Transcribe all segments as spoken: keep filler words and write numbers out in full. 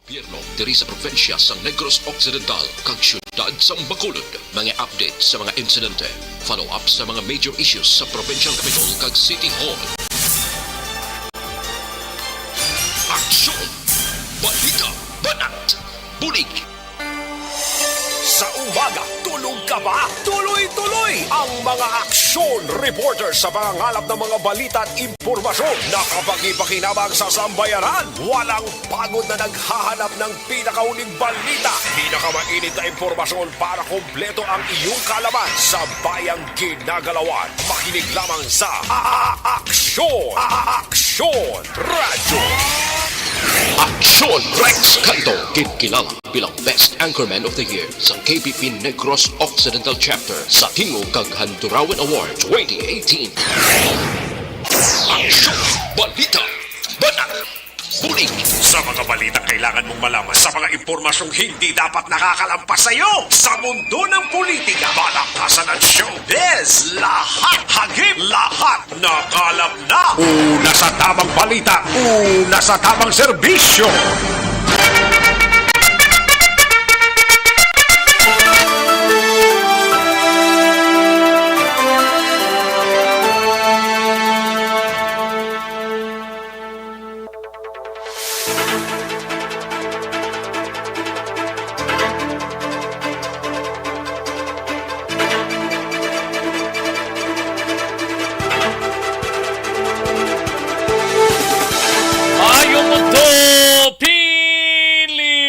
Gobyerno diri sa probinsya sang Negros Occidental kag siyudad sang Bacolod. Mga update sa mga insidente, follow-up sa mga major issues sa provincial capitol kag city hall. Aksyon! Balita! Banat! Bulig! Sa umaga, tulog ka ba? Tuloy-tuloy ang mga aksyon reporter sa pangangalap ng mga balita at impormasyon na kapakipakinabang sa sambayanan. Walang pagod na naghahanap ng pinakahuling balita, pinakamainit na impormasyon para kompleto ang iyong kaalaman sa bayang ginagalawan. Makinig lamang sa A-, A-, Aksyon! A-, A-, Aksyon! Radyo! Aksyon! Rex Canto, ginkilala bilang Best Anchorman of the Year sa K B P Negros Occidental Chapter sa Tingog kag Handurawan Award twenty eighteen. Aksyon! Balita! Banat! Bulig! Sa mga balitang kailangan mong malaman, sa mga impormasyong hindi dapat nakakalampas sa iyo, sa mundo ng politika, balakasan at showbiz, lahat hagip, lahat nakalap na. Una sa tamang balita, una sa tamang serbisyo. Maayong udto, Pilipinas!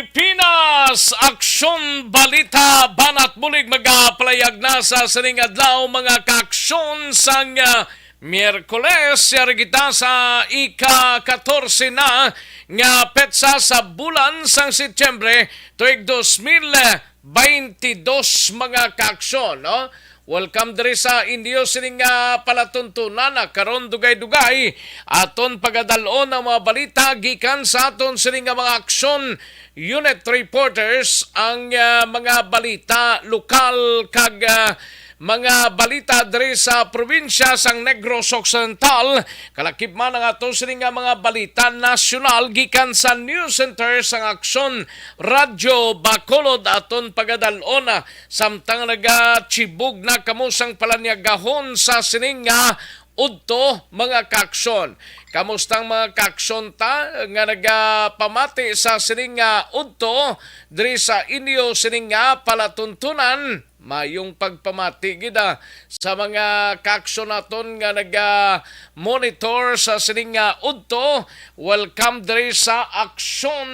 Aksyon, balita, banat, bulig, magapalayag na sa sining adlaw, mga kaaksyon, sang, ah, Miyerkules. Yari kita sa ika-katorse na nga petsa sa bulan sang Setyembre, tuig dos mil baynte dos, mga kaaksyon, no? Welcome diri sa inyo sining nga palatuntunan, ah, karon dugay-dugay aton pagadal-on ang mga balita gikan sa aton sining nga mga aksyon unit reporters, ang, ah, mga balita lokal kag, ah, mga balita diri sa probinsya sang Negros Occidental. Kalakip man ang ato sini nga mga balita nasyonal gikan sa News Center sang Aksyon Radyo Bacolod. Aton pagadal-on, ah, samtang nagatibog na kamo sang palanyagahon sa sining nga udto, mga kaaksyon. Kamusta ang mga kaaksyon ta nga nagapamati sa sining nga udto diri sa inyo sining nga palatuntunan? Mayong pagpamati gid, ah, sa mga kaaksyon naton nga naga-monitor sa sining nga udto. Welcome diri sa Aksyon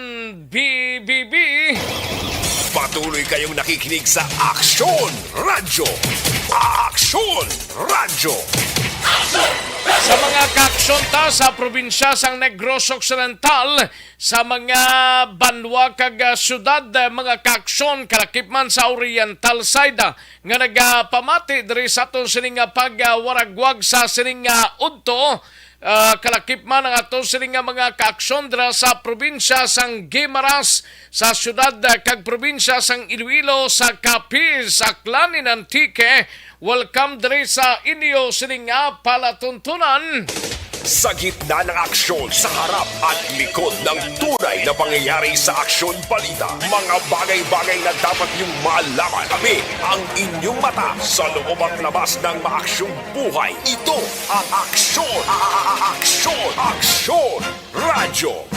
B B B. Patuloy kayong nakikinig sa Aksyon Radyo. Aksyon Radyo. Sa mga kaaksyon ta sa probinsya sang Negros Occidental, sa mga banwa kag, ah, syudad, ah, mga kaaksyon, kalakip man sa Oriental side, ah, nga nagapamati diri sa aton sining nga pagwaragwag sa sining nga udto, ah, kalakip man ang aton sining nga mga kaaksyon dira sa probinsya sang Guimaras, sa syudad, ah, kag probinsya sang Iloilo, sa Capiz, Aklan, and Antique. Welcome diri sa inyo sining nga palatuntunan. Sa gitna ng aksyon, sa harap at likod ng tunay na pangyayari sa Aksyon Balita, mga bagay-bagay na dapat niyong malaman. Kami ang inyong mata sa loob at labas ng maaksyong buhay. Ito ang Aksyon, a-, a-, a-, Aksyon, Aksyon Radyo.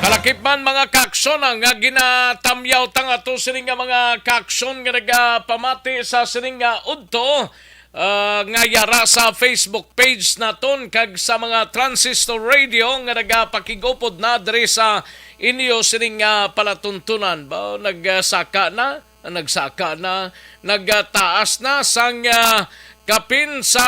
Kalakip man, mga kaaksyon, nga ginatamyaw ta nga ato sining nga mga kaaksyon nga nagapamati sa sining nga udto, ah, nga yara sa Facebook page naton kag sa mga transistor radio nga nagapakig-upod na diri sa inyo sining nga palatuntunan. Ba, nagsaka na, nagsaka na, nagtaas na sang, ah, kapin sa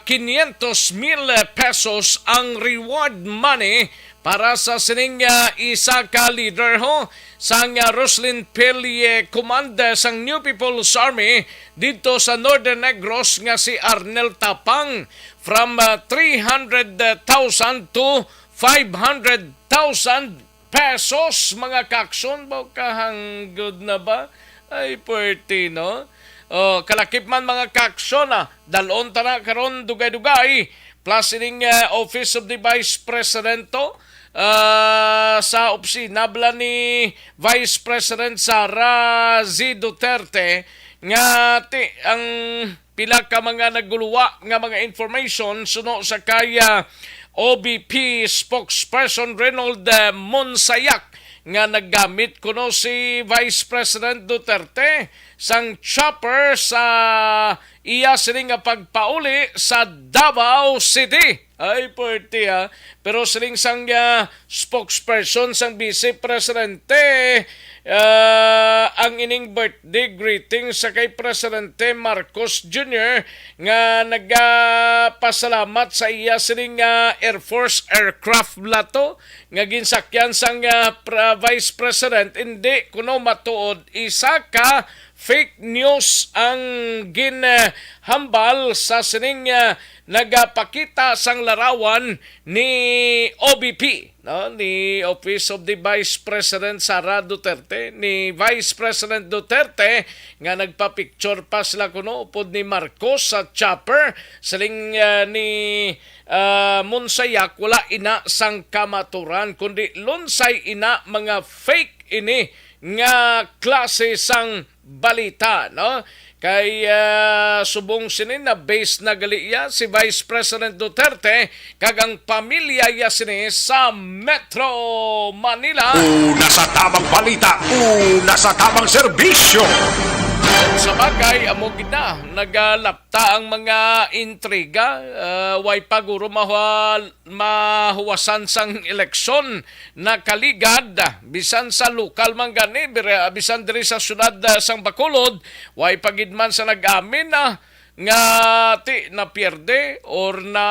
quinientos mil pesos ang reward money para sa sining, ah, isa ka leader, ho, sang, ah, Roslyn Pele Command, ah, sang New People's Army didto sa Northern Negros nga si Arnel Tapang, from, ah, three hundred thousand to five hundred thousand pesos, mga kaaksyon. Ba, kahanggod na ba? Ay, pwerte, no? Oh, kalakip man, mga kaaksyon, ah, dalon ta na karon dugay-dugay. Plus ining, ah, Office of the Vice Presidento, ah, sa opisina bala ni Vice President Sara Z Duterte nga ti ang pila ka mga naguluwa nga mga information suno sa kay, ah, O B P spokesperson Reynold, ah, Monsayak nga naggamit kuno si Vice President Duterte sang chopper sa iya sini nga pagpauli sa Davao City. Ay, puwerte, ha? Pero siling sang, ah, spokesperson sang Vice Presidente, ah, ang ining birthday greeting sa kay Presidente Marcos Junior nga nagapasalamat sa iya sining, ah, Air Force aircraft bala to nga ginsakyan sang, ah, pra-, Vice President, hindi kuno matuod. Isa ka fake news ang ginhambal sa sining, ah, nagapakita sang larawan ni O B P, no, ni Office of the Vice President Sara Duterte, ni Vice President Duterte, nga nagpa-picture pa sila kuno upod ni Marcos sa chopper. Siling, ah, ni, ah, Monsayak, wala ina sang kamaturan, kundi lunsay ina, mga fake ini nga klase sang balita, no? Kay, ah, subong sini, na-base na gali iya si Vice President Duterte kag ang pamilya iya sini sa Metro Manila. Una sa tamang balita, una sa tamang serbisyo. Sa bagay, amo gid na, nagalapta ang mga intriga, ah, way pa guro mahal mahuwasan sang eleksyon nakaligad, bisan sa lokal man gani, bir-, bisan diri sa siyudad, ah, sang Bacolod, way pa gid man sa nag-amin, ah, nga ti napierde or na,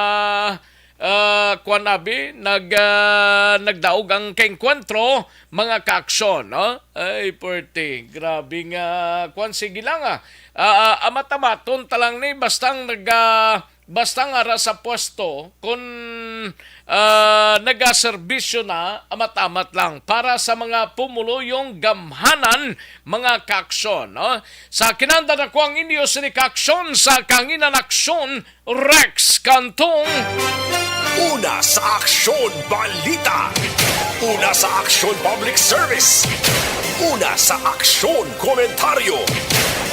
ah, kuwan abi, nag, ah, nagdaog ang kaengkwentro, mga kaaksyon, no? Ay, puwerte. Grabe nga, kuwan, sige lang, ah. Ah, ah, amat-amaton ta lang ni, basta ang nag, ah, basta nga ra sa pwesto, kun, ah, nagaserbisyo na, amat-amat lang. Para sa mga pumuluyong gamhanan, mga kaaksyon, no? Sa kinanda na ko ang inyo sini kaaksyon sa Kanginan Aksyon, Rex Cantong. Una sa Aksyon Balita. Una sa Aksyon Public Service. Una sa Aksyon Komentaryo.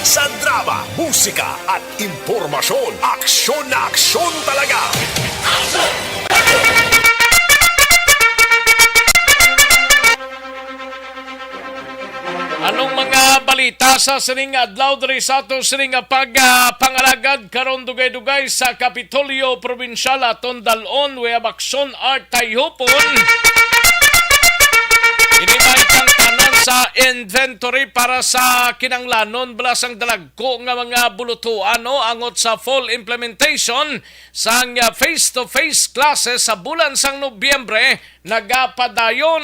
Sa drama, musika, at impormasyon, aksyon na aksyon talaga. Anong mga balita sa sining adlaw diri sa ato sining nga pag, ah, pangalagad karon dugay-dugay sa Kapitolyo Probinsyal? Aton dal-on, we have action art tayhupon. Ini may pangtanan sa inventory para sa kinanglanon bala sang dalag ko nga mga bulutuan, no, angot sa full implementation sang, ah, face-to-face classes sa bulan sang Nobyembre nagapadayon.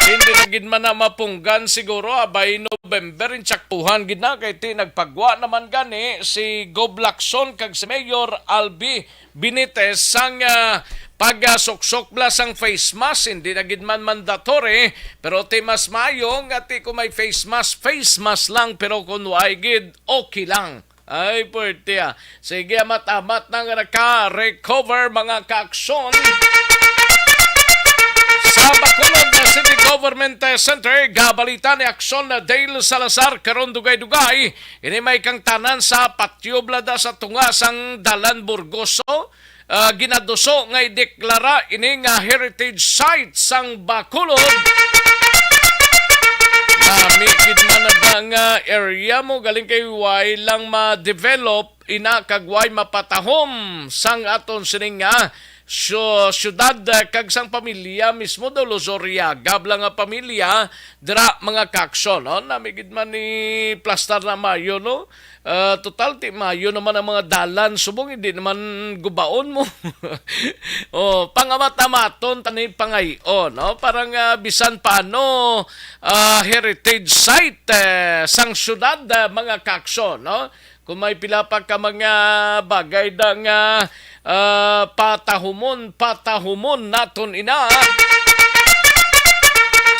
Hindi na gid man na mapunggan siguro, abay, November, intsakpuhan gid na, kay ti nagpagwa naman gani si Gob Lacson kag si Mayor Albi Benitez sang, ah, pagsuksok bala sang face mask. Hindi na gid man mandatory, pero ti mas maayo nga ti kung may face mask, face mask lang, pero kung waay gid, okay lang. Ay, puwerte, ah. Sige, amat-amat na nga naka-recover, mga kaaksyon. Sa Bacolod City Government Center, gabalita ni Aksyon na Dale Salazar karon dugay-dugay. Ini may kangtanan sa patio bala da sa tunga sang Dalan Burgoso, ah, ginaduso nga ideklara ini nga heritage site sang Bacolod. Nami gid man na nga area mo, galing kay way lang ma-develop ina kag way mapatahom sang aton sining nga syo-, syudad, ah, kag sang pamilya mismo daw Luzoriaga bala nga pamilya dira, mga kaaksyon, no? Nami gid man ni plastar na maayo, no? Ah, total, ti maayo naman ang mga dalan, subong hindi naman gubaon mo. Oh, pangamat-amaton tani pangayo, no? Parang, ah, bisan paano, ah, heritage site, eh, sang syudad, ah, mga kaaksyon, no? Kung may pila pa ka mga bagay da nga, ah, patahumon, patahumon naton ina.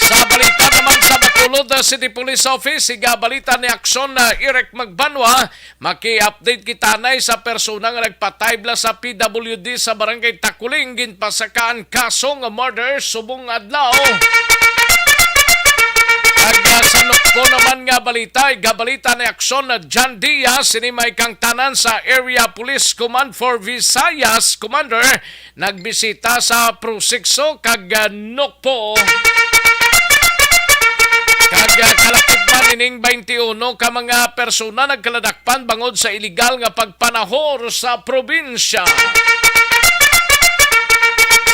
Sa balita naman sa Bacolod, Bacolod City Police Office, siga balita ni Aksyon na Eric Magbanwa, maki-update kita nay sa persona nga nagpatay bala sa P W D sa Barangay Takuling, ginpasakaan kaso nga murder subong adlaw. Ag, ah, sa Nokpo naman nga balita, igabalita ni Aksyon na John Diaz, ini may kangtanan sa Area Police Command for Visayas, Commander, nagbisita sa Prosekso kag, ah, Nokpo. Kag, ah, kalapit man ining twenty-one ka mga persona nagkaladakpan bangod sa iligal nga pagpanahor sa probinsya.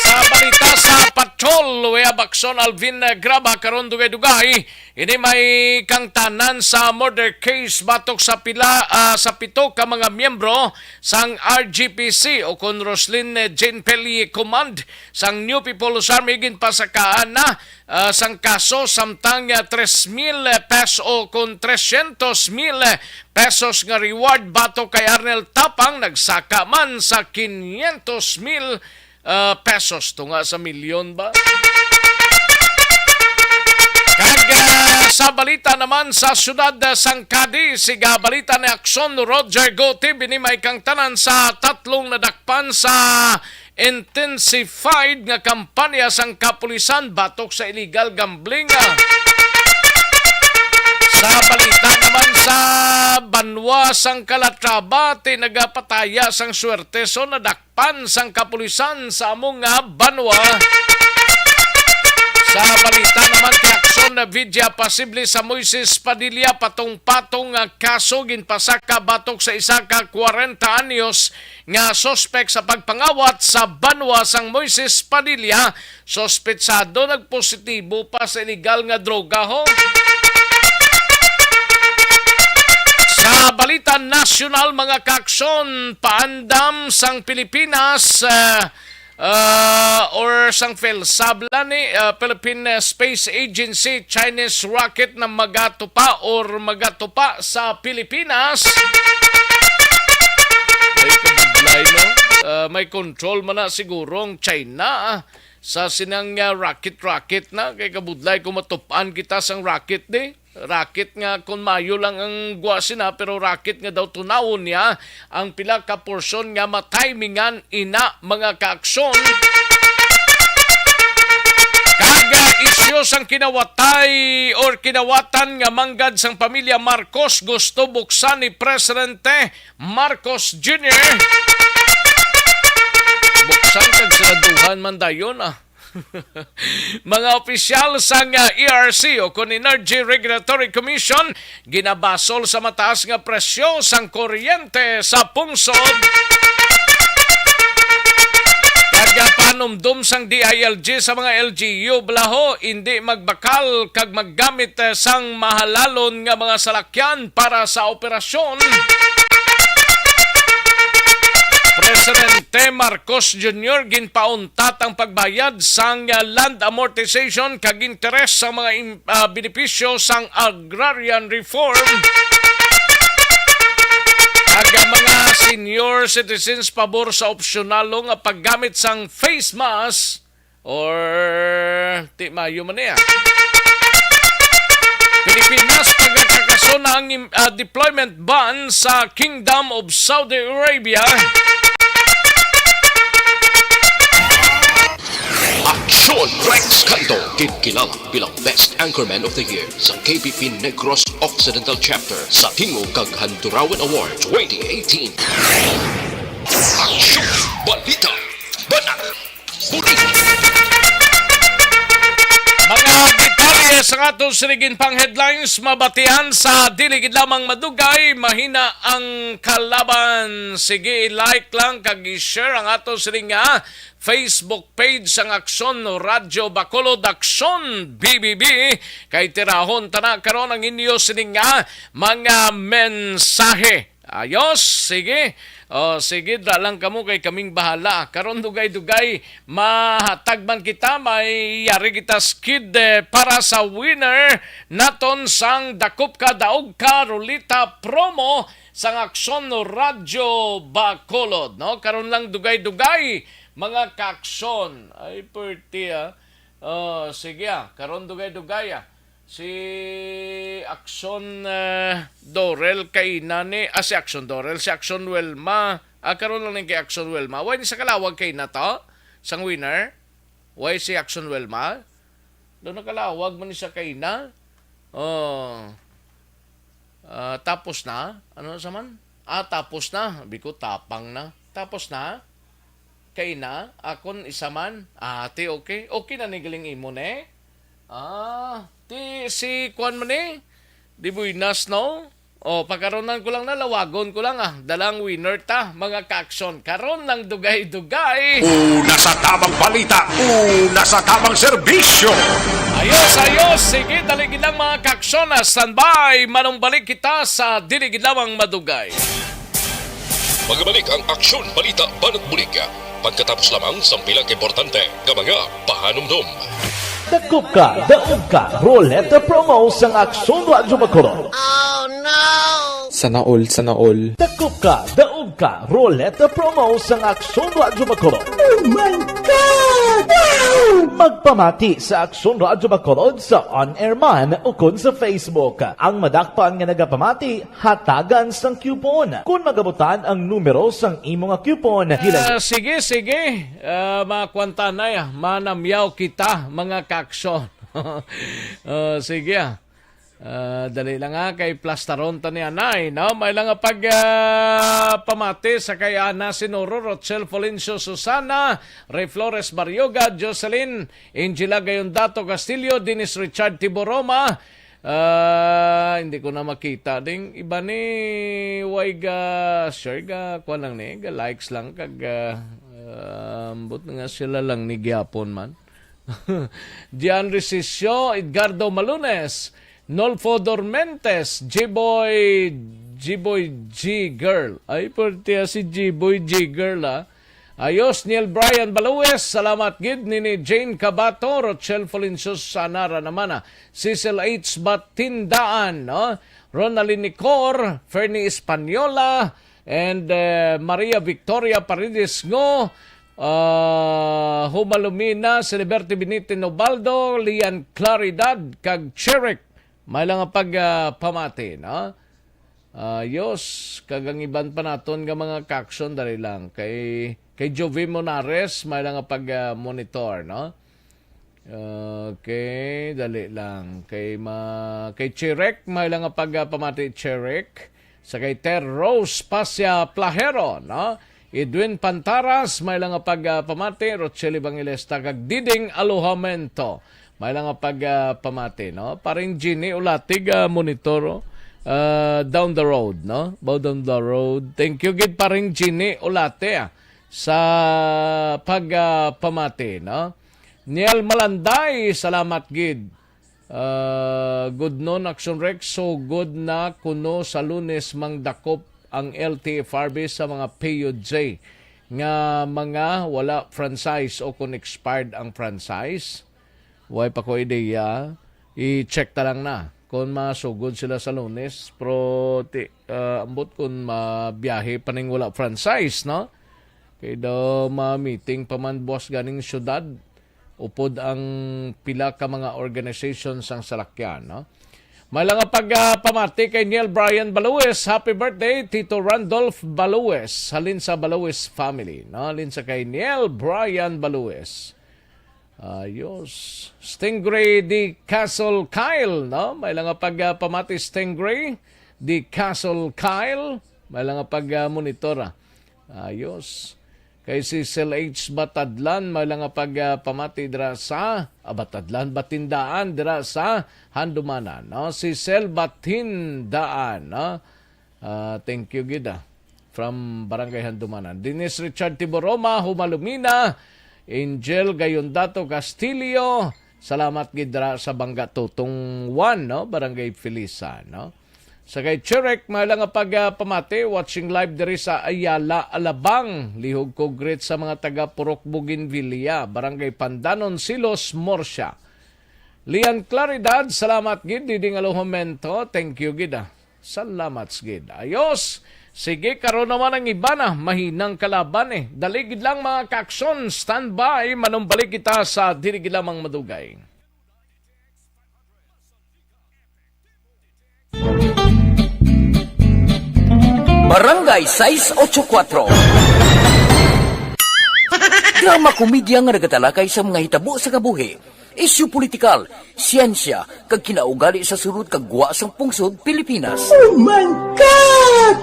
Sa balita sa Patrol, we have Aksyon Alvin, ah, Graba karon dugay-dugay. Ini may kangtanan sa murder case batok sa pila, ah, sa pito ka mga miyembro sang R G P C o kon Roslyn, eh, Jane Peli Command sang New People's Army ginpasakaan na, ah, sang kaso samtang, ah, tres mil pesos o kon trescientos mil pesos nga reward batok kay Arnel Tapang nagsaka man sa quinientos mil ah, pesos, tunga sa milyon ba? Kag, ah, sa balita naman sa siyudad, ah, sang Cadiz, siga balita ni Aksyon Roger Gotib, ini may kangtanan sa tatlong nadakpan sa intensified nga kampanya sang kapulisan batok sa illegal gambling, ah. Sa balita naman sa banwa sang Calatrava, ti nagapataya sang swerte, so nadak pan sang kapulisan sa amo nga banwa. Sa balita naman kay Aksyon na Vidya, posible sa Moises Padilla patong-patong nga kaso ginpasaka batok sa isa ka kwarenta anyos nga suspek sa pagpangawat sa banwa sang Moises Padilla. Suspetsado nagpositibo pa sa iligal nga droga, ho. Sa balita nasyonal, mga kaaksyon, paandam sang Pilipinas, ah, ah, or sang PhilSAB la ni, ah, Philippine Space Agency, Chinese rocket na magatupa or magatupa sa Pilipinas. Ay, kabudlay, no? Ah, may control man na siguro ang China, ah, sa sinang, ah, rocket-rocket na. Kay kabudlay kung matupan kita sang rocket, di. Rocket nga kun mayo lang ang gwa sina, pero rocket nga daw tunawon niya ang pila ka porsyon nga matimingan ina, mga kaaksyon. Kag, ah, isyu sang kinawatay or kinawatan nga manggad sang pamilya Marcos gusto buksan ni Presidente Marcos Junior. Buksan kag saraduhan man dayon, ah. Mga opisyal sang, ah, E R C o kon Energy Regulatory Commission ginabasol sa mataas nga presyo sang kuryente sa pungsod. Kag, ah, panumdom sang D I L G sa mga L G U bala ho, indi magbakal kag maggamit, eh, sang mahalalon nga mga salakyan para sa operasyon. Presidente Marcos Junior ginpauntat ang pagbayad sang, ah, land amortization kag interes sa mga im-, ah, benepisyo sang agrarian reform. Kag ang mga senior citizens pabor sa opsyonal nga paggamit sang face mask or ti mayo man niya. Pilipinas pagkakasona ang im-, ah, deployment ban sa Kingdom of Saudi Arabia. Aksyon Rex Canto, ginkilala bilang Best Anchorman of the Year sa K P P Negros Occidental Chapter sa Tingog kag Handurawan Award twenty eighteen. Aksyon! Balita! Banat! Buri! Mga detalye sa ato sining pang headlines mabatihan sa dili gid lamang madugay, mahina ang kalaban. Sige, i-like lang kag i-share ang ato sining nga Facebook page sang Aksyon Radyo Bacolod, Aksyon B B B, kay tirahon ta na karon ang inyo sining nga mga mensahe. Ayos, sige. O, sige, dra lang kamo kay kaming bahala. Karon dugay-dugay, mahatag man kita, may yari kita skid, eh, para sa winner naton sang Dakop Ka, Daog Ka Ruleta promo sang Aksyon Radyo Bacolod, no? Karon lang dugay-dugay, mga kaaksyon. Ay, perti, ah. O, sige, ah. Karon dugay-dugay, ah. Si Action, eh, Dorel kaina ni, ah, si Action Dorel, si Action Wilma. Ah, karon lang ni kay Action Wilma. Way ni sa kalawag kaina to? Sang winner? Way si Action Wilma? Do nakalawag man ni sa kaina? Oh. Ah, tapos na? Ano sa man? Ah, tapos na. Sabi ko, tapang na. Tapos na? Kaina? Akon isa man? Ah, ti, okay. Okay na ni galing imo, ne? Ah, ti si kuan man, eh. Di buenas, no? O, pagkaronan ko lang na, lawagon ko lang, ah. Dalang winner ta, mga ka-action. Karon lang dugay-dugay. Una sa tamang balita, una sa tamang serbisyo. Ayos, ayos. Sige, dali gid lang, mga ka-action, ah. Standby, manumbalik kita sa dili gid lamang madugay. Magabalik ang Aksyon Balita Banat Bulig pagkatapos lamang sang pila ka importante nga mga pahanumdom. Dakop ka, daog ka, Roleta Promo sang Aksyon Radyo Bacolod. Sana all, sana all. Dakop ka, daog ka, Roleta Promo sang Aksyon Radyo Bacolod. Oh my God! Wow! Magpamati sa Aksyon Radyo Bacolod sa on-air man ukon sa Facebook. Ang madakpan nga nagapamati, hatagan sang coupon. Kon magabutan ang numero sang imo nga coupon, gila- Ah, sige, sige. Ah, mga kwantanay, ah, manamyaw kita, mga ka-action. Ah, sige, ah. Ah, dali lang, ah, kay plastaron ta ni anay, no? May lang nga pag, ah, pamati sa kay Ana Sinuro, Rochelle Florencio, Susana, Ray Flores Barrioga, Jocelyn, Angela Gayondato Castillo, Dennis Richard Tiboroma, Ah, hindi ko na makita ding iba ni way ga share ga kuan lang ni ga likes lang kag, ah, ah, ambot nga sila lang ni gyapon man. Gian Resisio, Edgardo Malunes, Nolfo Dormentes, G-Boy, G-Boy G Girl. Ay, pwerte si G-Boy G Girl, ah. Ayos, Neil Brian Balues, salamat gid nini Jane Cabato, Rochelle Folincios, Sanara naman, ah. Cecil H Batindaan, no? Ronaldin Nicor, Fernie Española, and, eh, Maria Victoria Paredes Ngo, ah, Humalumina, Celiberto Benite Nobaldo, Lian Claridad, kag Cherek. May lang nga pag, ah, pamati, no? Ayos, kag ang iban pa naton nga mga ka-action, dali lang. Kay, kay Jovie Monares, may lang nga pag, ah, monitor, no? Okay, dali lang. Kay ma-, kay Chirek, may lang nga pag, ah, pamati, Chirek. Sa kay Ter Rose Pasya Plahero, no? Edwin Pantaras, may lang nga pag, ah, pamati, Rochelle Evangelista, kag Diding Alojamento. May lang nga pag, ah, pamati, no? Paring Jeannie Ulatig, ah, monitor, oh. Ah, down the road, no? Bow down the road. Thank you gid, Paring Jeannie Ulate, ah, sa pag, ah, pamati, no? Niel Malanday, salamat gid. Ah, good noon, Action Rex. So good na kuno sa Lunes mangdakop ang L T F R B sa mga P U J nga mga wala franchise o kung expired ang franchise. Way pa ko ideya. I-check ta lang na kung masugod sila sa Lunes. Pero ti-, ah, ambot kung mabiyahe pa ning wala franchise, no? Kay daw ma-meeting pa man buwas ganing syudad. Upod ang pila ka mga organization sang salakyan, no? May lang nga pag, ah, pamati kay Neil Brian Balues. Happy birthday, Tito Randolph Balues. Halin sa Balues family, no? Halin sa kay Neil Brian Balues. Ayos. Stingray di Castle Kyle, no? May lang nga pag, ah, pamati Stingray di Castle Kyle. May lang nga pag, ah, monitor, ah. Ayos. Kay si Cecil H Batadlan, may lang nga pag, ah, pamati dira sa, ah, Batadlan, Batindaan dira sa Handumanan, no? Si Cecil Batindaan, no? Ah, thank you gid, ah. From Barangay Handumanan. Dennis Richard Tiboroma, Humalumina, Angel Gayondato Castillo, salamat gid dira sa Bangga Tutong one, no? Barangay Felisa, no? Sa kay Cherek, may lang nga pag, ah, pamati, watching live diri sa Ayala, Alabang. Lihog ko greet sa mga taga Purok Bougainvillea, Barangay Pandanon, Silos, Murcia. Lian Claridad, salamat gid, Diding Alojamento. Thank you gid, ah. Salamat gid. Ayos. Sige, karon naman ang iba na, mahinang kalaban, eh. Dali gid lang, mga ka-action, standby, manumbalik kita sa dili gid lamang madugay. Barangay sais ocho kuwatro. Drama komedya nga nagatalakay sa mga hitabo sa kabuhi, isyu politikal, siyensya, kag kinaugali sa sulod kag gwa sang pungsod Pilipinas. Oh my God!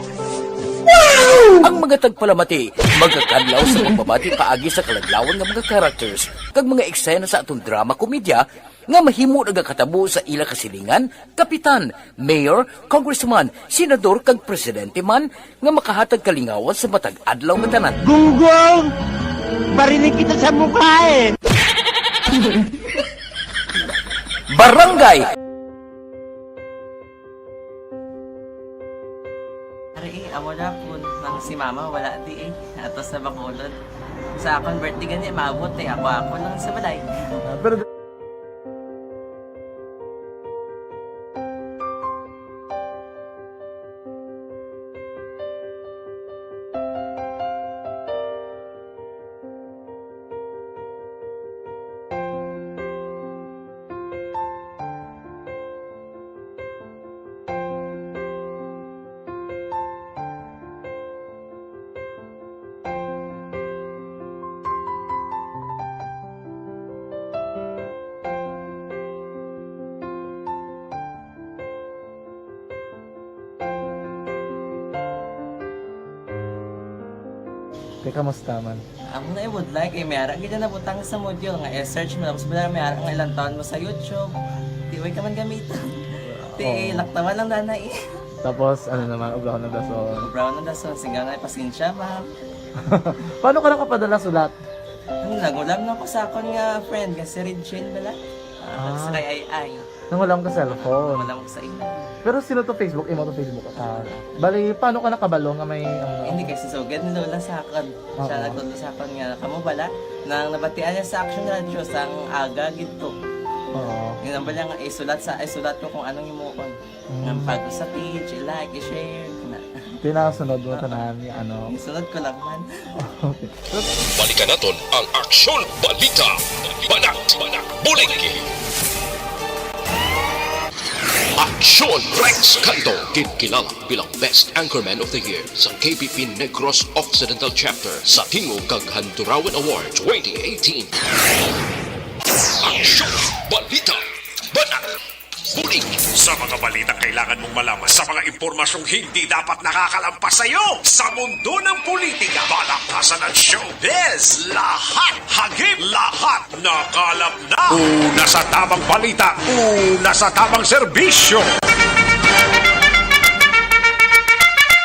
Wow! Ang mga tagpalamati magakadlaw sa pagbabati paagi sa kaladlawan nga mga characters kag mga eksena sa aton drama komedya nga mahimo nagakatabo sa ila kasilingan, kapitan, mayor, congressman, senador, kag presidente man nga makahatag kalingawan sa matag adlaw nga tanan. Gunggong! Barinig kita sa mukha eh! Barangay! Ari, eh, amo na po nang si mama wala di eh. Ato sa Bacolod. Sa akon birthday gani, maabot eh. Ako, ako lang sa balay. Ah, pero Te, kamusta man? Amo na ibudlay kay may ara gid na nabutang sa module nga i-search mo, tapos bala may ara nga ilang taon mo sa YouTube. Di way ka man gamiton. Ti, Oo. Laktawan lang danay. Tapos, ano naman, obrahon ng dason. Obrahon ng dason, singga nga, pasensya, ma'am. Paano ka nakapadala sulat? Ano, nag-ulam na ko sa akon nga friend, nga si Regine bala. Ah, Ah. Sa kay Ay Ay. Nangulam ka cellphone. Wala mo sa imo. Pero sino to Facebook? Imo to Facebook account. Bali, paano ka nakabalo nga may, ano? Hindi, kay si Sugad ni Lola sa akon. Siya Oo. nagtudlo sa akon nga, kamo bala, nang nabatian niya sa Action Radio, sang aga gid to. Oo. Yun ang bala nga, isulat sa, isulat ko kung anong imuon. Mm. Nga pag sa page, i-like, i-share, na. Tinasunod mo Ah. tanan ni ano. Isunod ko lang man. Okay. Balikan naton ang Aksyon Balita. Banat, Bulig. Aksyon Rex Canto, ginkilala bilang Best Anchorman of the Year sa K P P Negros Occidental Chapter sa Tingog kag Handurawan Award twenty eighteen. Aksyon Balita. Banat. Bulig. Sa mga balitang kailangan mong malaman, sa mga impormasyong hindi dapat nakakalampas sa iyo, sa mundo ng politika, balakasan at showbiz, lahat hagip, lahat nakalap na. Una sa tamang balita, una sa tamang serbisyo.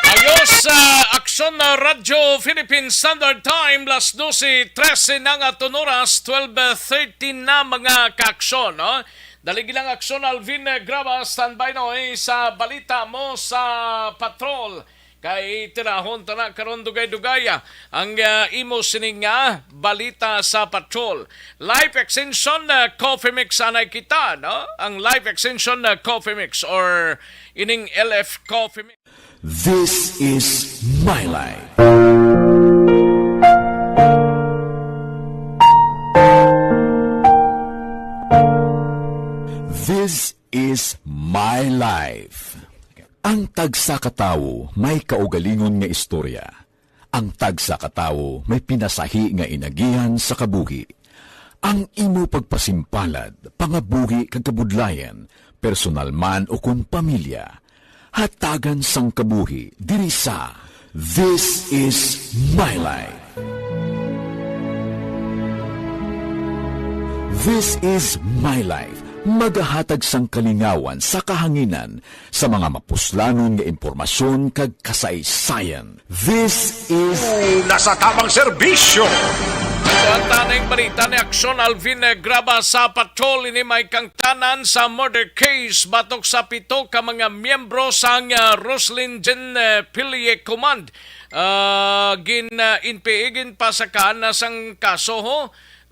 Ayos, ah, Aksyon na Radyo Philippine Standard Time, las dose trese na nga aton oras, twelve thirty na, mga kaaksyon, no? Dali lang, Aksyon Alvin, eh, Graba, standby na, eh, sa balita mo sa patrol. Kay tirahon ta na karon dugay-dugay, ah, ang, ah, imo sining nga balita sa patrol. Life Extension, ah, Coffee Mix anay kita, no? Ang Life Extension, ah, Coffee Mix or ining L F Coffee Mix. This is my life. This is my life. Ang tagsa ka tawo may kaugalingon nga istorya. Ang tagsa ka tawo may pinasahi nga inagihan sa kabuhi. Ang imo pagpasimpalad, pangabuhi kag kabudlayan, personal man o kon pamilya, hatagan sang kabuhi diri sa This Is My Life. This Is My Life, magahatag sang kalingawan sa kahanginan sa mga mapuslanon nga impormasyon kag kasaysayan. This is Una sa tamang serbisyo. Ang tanang balita ni Aksyon Alvin, eh, Graba sa patrol ini may kangtanan sa murder case batok sa pito ka mga miyembro sang, ah, Roslyn Jean, eh, Pilier Command. Ah, gin, ah, N P A ginpasakaan na sang kaso, ho.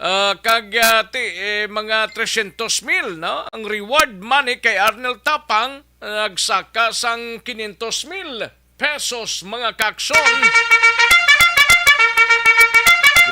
Ah, kag, ah, ti, eh, mga tresyentos mil, no? Ang reward money kay Arnel Tapang, nagsaka sang kinyentos mil pesos, mga kaaksyon.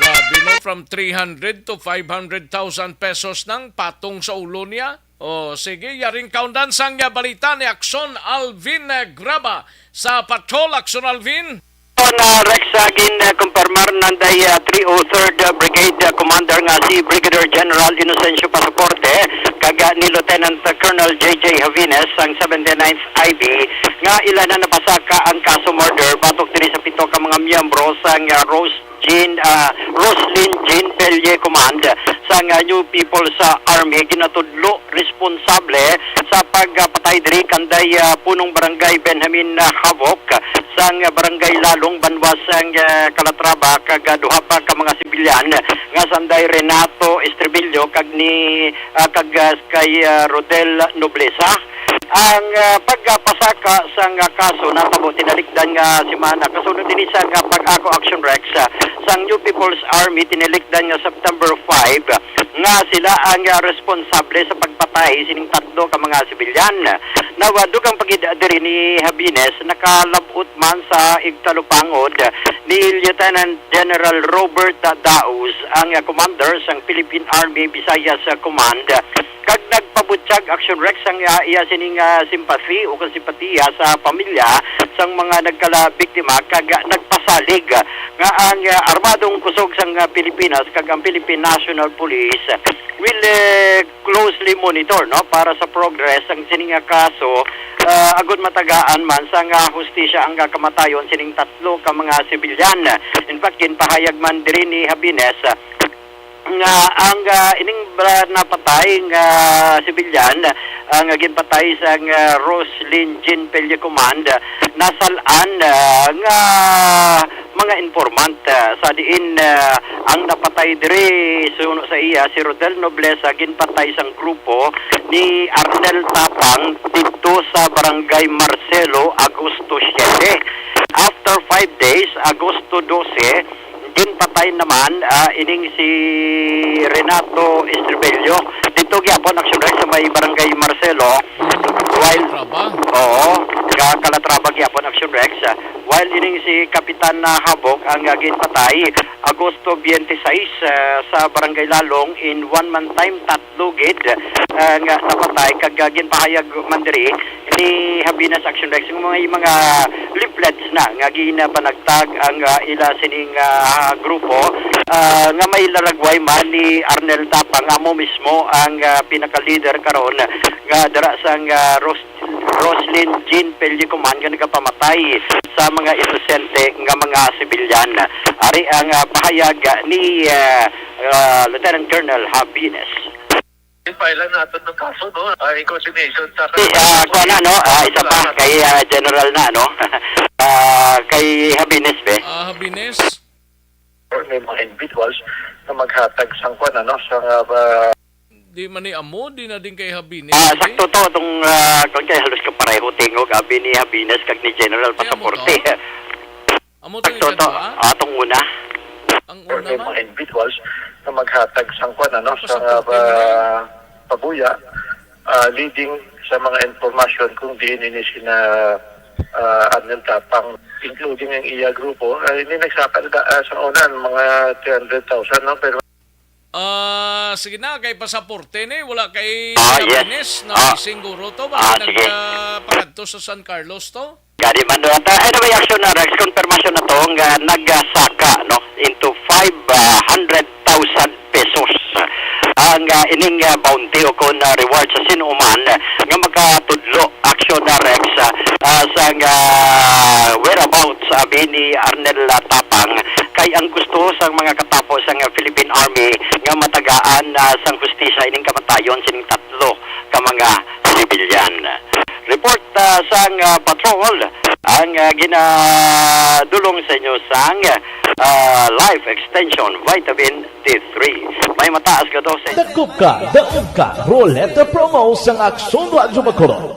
Grabe, no? From three hundred to five hundred thousand pesos nang patong sa ulo niya. Oh, sige, yaring kaundan sang, ah, balita ni Aksyon Alvin, ah, Graba sa Patrol. Aksyon Alvin. On, ah, Rex, ah, gin, ah, kumpirmar nanday, ah, three oh third, ah, Brigade, ah, Commander nga si Brigadier General Inocencio Pasaporte kag, ah, ni Lieutenant, ah, Colonel J J Javines sang seventy-ninth I B nga ila na napasaka ang kaso murder batok diri sa pito ka mga miyembro sang, ah, Rose Jean, ah, Roslyn Jean Pelle Command sang, ah, New People's, ah, Army ginatudlo responsable sa pagpatay diri kanday, ah, punong barangay Benjamin, ah, Havok sang, ah, barangay Lalong, banwa sang, ah, Calatrava, kag, ah, duha pa ka mga sibilyan nga sanday Renato Estribillo kag ni, ah, kag, ah, kay, ah, Rodel Nobleza. Ang, ah, pagpasaka sang, ah, kaso natabo tinalikdan nga semana kasunod ini sa, ah, PAGACU Action Rex, ah, sang New People's Army tinalikdan nga September five, nga sila ang, ah, responsable sa pagpatay sining tatlo ka mga sibilyan. Nawa, dugang pa gid diri ni Havines, nakalab-ot man sa igtalupangod ni Lieutenant General Robert Daus, ang, ah, commander sang Philippine Army Visayas, ah, Command, kag nagpabutyag, Action Rex, ang, ah, iya sining, ah, simpathy o konsipatiya sa pamilya sang mga nagkalabiktima kag, ah, nagpasalig, ah, nga ang, ah, armadong kusog sang, ah, Pilipinas kag ang Philippine National Police will, eh, closely monitor, no, para sa progress sang sining nga kaso, ah, agud matagaan man sang, ah, hustisya ang kamatayon sining tatlo ka mga sibilyan. In fact, ginpahayag man diri ni Havines, ah, nga ang, ah, ining bala napatay nga sibilyan, ah, nga ginpatay sang, ah, Roslyn Jean Pelle Command, ah, nasal-an, ah, nga mga informant, ah, sa diin, ah, ang napatay diri suno sa iya si Rodel Nobleza, ginpatay sang grupo ni Arnel Tapang didto sa Barangay Marcelo, Agosto siete. After five days, Agosto dose, ginpatay naman, ah, ining si Renato Estribello. Dito gyapon, Action Rex, sa may Barangay Marcelo. While, Calatrava? Oo, ka Calatrava gyapon, Action Rex. Ah, while ining si Kapitan, ah, Habok ang, ah, ginpatay, Agosto twenty-six, ah, sa Barangay Lalong, in one man time, tatlo gid, ah, nga napatay, kag, ah, ginpahayag man diri ni Habinas Action Rex nga may mga leaflets na nga ginapanagtag ang, ah, ila sining, ah, grupo, ah, nga may laragway man ni Arnel Tapang, amo mismo ang, ah, pinaka-leader karon nga dira sang, ah, Ros-, Roslyn Jean Pellicoman nga nagapamatay sa mga inosente nga mga sibilyan. Ari ang, ah, pahayag ni, ah, ah, Lieutenant Colonel Habines. I-file naton ng kaso, no? Ah, in coordination sa... Si, ah, kuha na, no? Ah, isa pa, kay, ah, General na, no? Ah, kay Habines, be. Ah, Habines? Or may mga individuals na maghatag sang kuha na, no? Sa, ah, Di man ni amo, di na din kay Habines, Ah, eh. Sakto to, itong, ah, kung kay halos kapareho tingog, abi ni Habines kag ni General Kaya mo Pasaporte. to? Amo to Sakto to, ikadua? Atong una. Ang Or una may man? mga individuals na maghatag sang kuwan, ano, Pasaporte sa, na rin. ah, pabuya, ah, leading sa mga impormasyon kung diin ini sina, ah, Arnel Tapang, including ang iya grupo. Ah, hindi nagsaka da, ah, sa una, mga three hundred thousand, no? Pero Ah, sige na, kay Pasaporte ni, wala kay Ah, yes. Habinis na Ah. Siguro to, ba? Ah, Nag, sige. ah, pangadto sa San Carlos to? Gani man, no? At, ah, anyway, Action, ah, Rex, confirmation na to nga nagasaka, no, into five hundred thousand pesos ang, ah, ining, ah, bounty o kung, ah, reward sa sino man nga makatudlo, Action, ah, Rex, ah, ah, sa, ah, whereabouts, abi ni Arnel, ah, Tapang, kay ang gusto sa mga katapo sa, ah, Philippine Army nga matagaan, ah, sang hustisya ining kamatayon sining tatlo ka mga sibilyan. Report, ah, sang, ah, patrol ang, ah, ginadulong sa inyo sang, ah, Life Extension Vitamin D three. May mataas ka dose. Dakop ka, daog ka, Roleta Promo sang Aksyon Radyo Bacolod.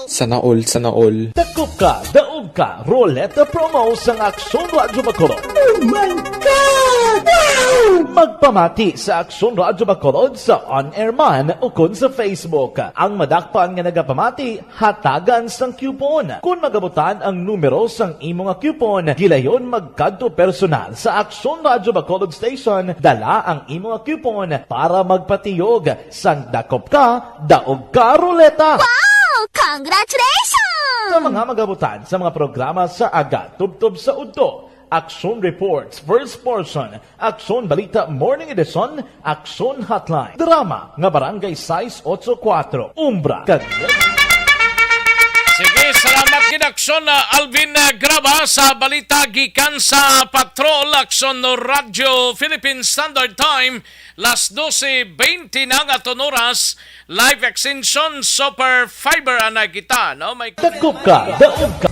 Sana all, sana all. Dakop ka, daog ka, Roleta Promo sang Aksyon Radyo Bacolod. Oh my God! Wow! Magpamati sa Aksyon Radyo Bacolod sa on-air man ukon sa Facebook. Ang madakpan nga nagapamati, hatagan sang coupon. Kon magabutan ang numero sang imo nga coupon, gilayon magkadto personal sa Aksyon Radyo Bacolod Station, dala ang imo nga coupon para magpatiyog sang dakop ka, daog ka ruleta. Wow! Congratulations! Sa mga magabutan sa mga programa sa aga, tubtob sa udto, Aksyon Reports, First Portion, Aksyon Balita Morning Edition, Aksyon Hotline, drama nga Barangay sais ocho kuwatro, Umbra, kag Sige, salamat gid, Aksyon, ah, Alvin, ah, Graba, sa balita gikan sa Patrol, Aksyon Radyo Philippine Standard Time, las doce veinte na nga aton oras, live extension, super fiber, anay kita, no? May Dakop ka, daog ka.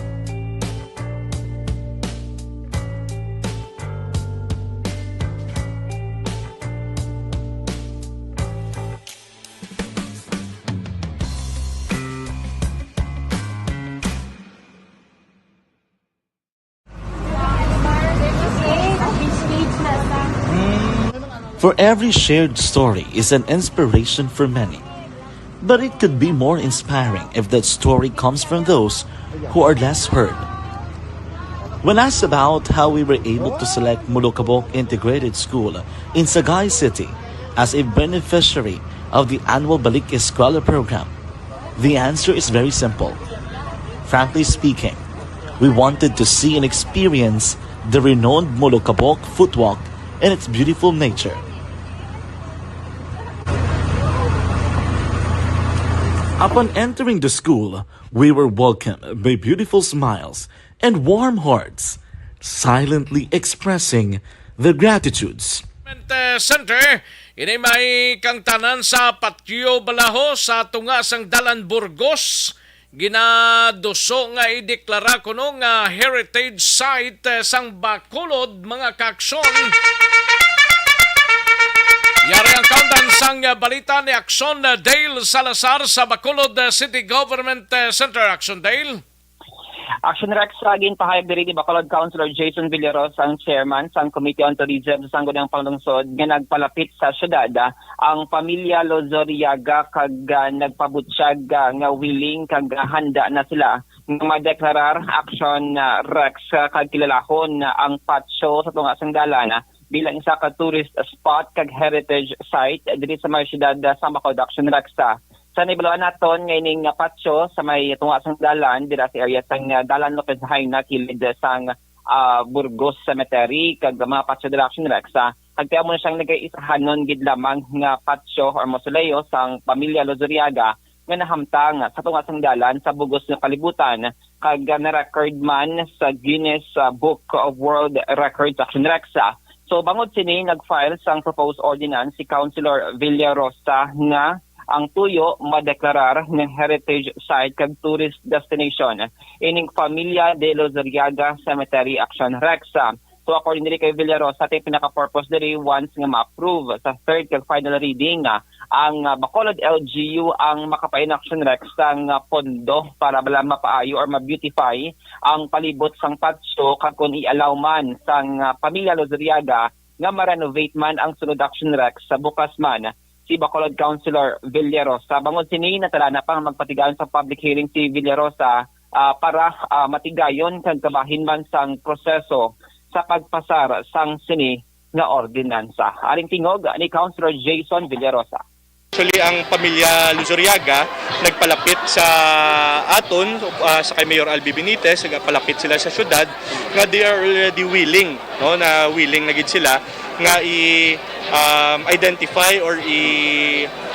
For every shared story is an inspiration for many. But it could be more inspiring if that story comes from those who are less heard. When asked about how we were able to select Molokabok Integrated School in Sagay City as a beneficiary of the annual Balik Eskwela program, the answer is very simple. Frankly speaking, we wanted to see and experience the renowned Molokabok footwalk and its beautiful nature. Upon entering the school, we were welcomed by beautiful smiles and warm hearts, silently expressing their gratitudes. Development, eh, Center, ini may kangtanan sa Patio Balaho sa tunga sang Dalan Burgos. Ginaduso nga ideklara kuno nga heritage site, eh, sang Bacolod, mga kaaksyon. Yari ang kaundan sang, eh, balita ni Aksyon, eh, Dale Salazar sa Bacolod, eh, City Government, eh, Center. Aksyon, Dale. Action Rex, sa ginpahayag diri ni Bacolod Councilor Jason Villarosa, ang chairman sang Committee on Tourism sa Sangguniang Panglungsod, nga nagpalapit sa syudad, ah, ang pamilya Lozoriaga kag, ah, nagpabutyag, ah, nga willing kag, ah, handa na sila nga madeklarar Action, ah, Rex, ah, kag kilalahon, ah, ang patio sa tunga sang dalan, ah, bilang isa ka tourist spot kag heritage site diri sa may syudad, ah, sa Bacolod. Action Rex, ah, sa nahibaluan naton nga ining, ah, patio sa may tunga sang dalan dira sa area sang, ah, Dalan Lopez Jaena, kilid sang, ah, Burgos Cemetery, kag mga patio dira, Action Rex, ah, nagtiamon siyang nagaisahanon gid lamang nga patio or mausoleo sang pamilya Lozuriaga nga nahamtang sa tunga sang dalan sa bug-os nga kalibutan, kag, ah, na-record man sa Guinness, ah, Book of World Records, Action Rex, ah. So, bangod sini, nag-file sang proposed ordinance si Councilor Villarosa nga ang tuyo madeklarar nga heritage site kag tourist destination ining Familia de Lozuriaga Cemetery, Action Rex. So, according diri kay Villarosa, ito yung pinaka-purpose diri once nga ma-approve sa third kag final reading, ah, ang, ah, Bacolod L G U ang makapain, Action Rex, sang, ah, pondo para bala mapaayo or ma-beautify ang palibot sang patio, kag kung i-allow man sang, ah, pamilya Lozuriaga nga ma-renovate man ang sulod, Action Rex, sa bukas man si Bacolod Councilor Villarosa. Bangod sini, natalana pa nga magpatigayon sa public hearing si Villarosa, ah, para, ah, matigayon kag kabahin man sang proseso sa pagpasar sang sini nga ordinansa. Aring tingog ni Councilor Jason Villarosa. Actually, ang pamilya Luzuriaga nagpalapit sa aton, ah, sa kay Mayor Albi Benitez, nagpalapit sila sa syudad nga they are already willing, no, na willing na gid sila nga i, um, identify or i,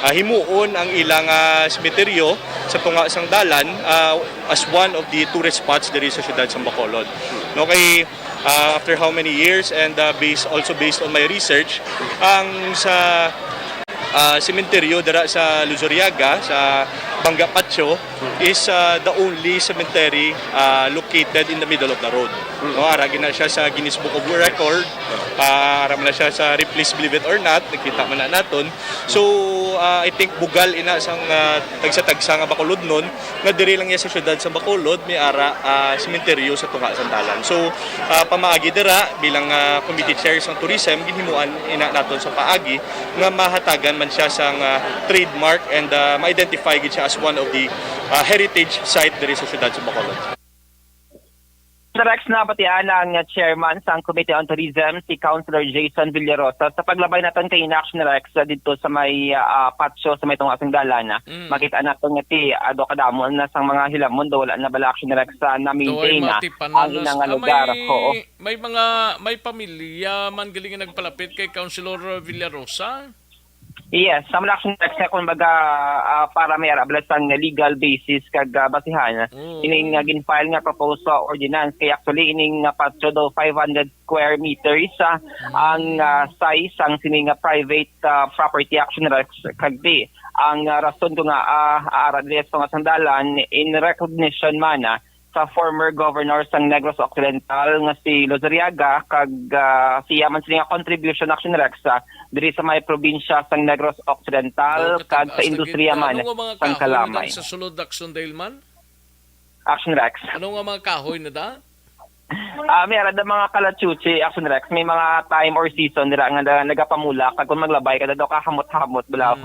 ah, himuon ang ilang, ah, semeteryo sa tunga sang dalan, ah, as one of the tourist spots diri sa siyudad sa Bacolod. No, kay, ah, after how many years and, ah, based, also based on my research, ang sa, ah, sementeryo dira sa Luzuriaga, sa Bangga Patio, is, ah, the only cemetery, ah, located in the middle of the road. No, ara gid na siya sa Guinness Book of Record, ah, ara man na siya sa Ripley's Believe It or Not, nakita man na naton. So, Ah, I think bugal ina sang, ah, tagsa-tagsa nga Bacolodnon nga diri lang iya sa siyudad sa Bacolod may ara, ah, sementeryo sa tunga sang dalan. So, ah, pamaagi dira bilang, ah, committee chair sang tourism, ginhimuan ina naton sa paagi nga mahatagan man siya sang, ah, trademark and, ah, ma-identify gid siya as one of the, ah, heritage site diri sa siyudad sa Bacolod. Sa Rex, nabatian ang chairman sang Committee on Tourism, si Councilor Jason Villarosa, sa paglabay naton kay Action Rex, ah, didto sa may, ah, patio sa may tunga sang dalan. Mm. Makita naton nga ti, ado kadamo na sang mga hilamon, do wala na bala Action Rex, ah, na-maintain na ang ina nga lugar. May, oo, may mga, may pamilya man gali nga nagpalapit kay Councilor Villarosa? Yes, sa mga Action Rex nga, kumbaga, ah, para may ara bala sang legal basis kag, ah, basihan. Mm. Ining, ah, gin-file nga proposed, ah, ordinance kay actually ining, ah, patio daw five hundred square meters, ah, ang, ah, size sang sini nga private, ah, property, Action Rex, kag di. Ang, ah, rason ko nga, ah, aara diri sa tunga sang dalan in recognition man, ah, sa former governor sang Negros Occidental nga si Luzuriaga, kag, ah, siya man sini nga contribution, Action Rex, ah, diri sa may probinsya sang Negros Occidental kag sa industriya man sang kalamay. Sa sulod, Action Dale man? Action Rex. Ano nga mga kahoy na da? Ah, may ara da mga kalachuchi, Action Rex. May mga time or season dira nga na-, nagapamula kag kung maglabay ka daw kahamot-hamot bala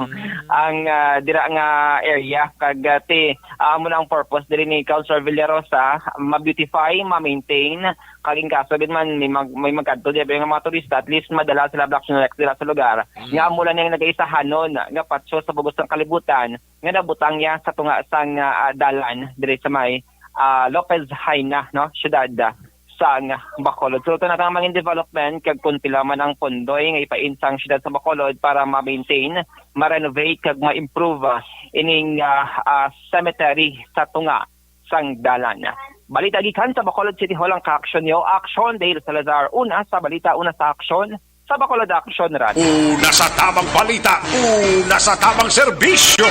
ang, ah, dira nga area kag, ah, ti, ah, amo na ang purpose diri ni Councilor Villarosa, ma-beautify, ma-maintain, kag in kaso gid man may mag-, may magkadto diha nga mga turista, at least madala sila, Action Rex, dira sa lugar. Mm. Nga amo lang ning nagaisahanon nga patio sa bug-os nga kalibutan nga nabutang niya sa tunga sang, ah, dalan diri sa may, ah, Lopez Jaena, no, siyudad, ah, sang Bacolod. So, ito na ang mga development kag kung pila man ang pondoy nga ipain sang siyudad sa Bacolod para ma-maintain, ma-renovate kag ma-improve, ah, ining, ah, ah, cemetery sa tunga sang dalan. Balita gikan sa Bacolod City Hall ang ka-action niyo, Action Dale Salazar. Una sa balita, una sa aksyon, sa Bacolod Action Radio. Una sa tamang balita, una sa tamang serbisyo.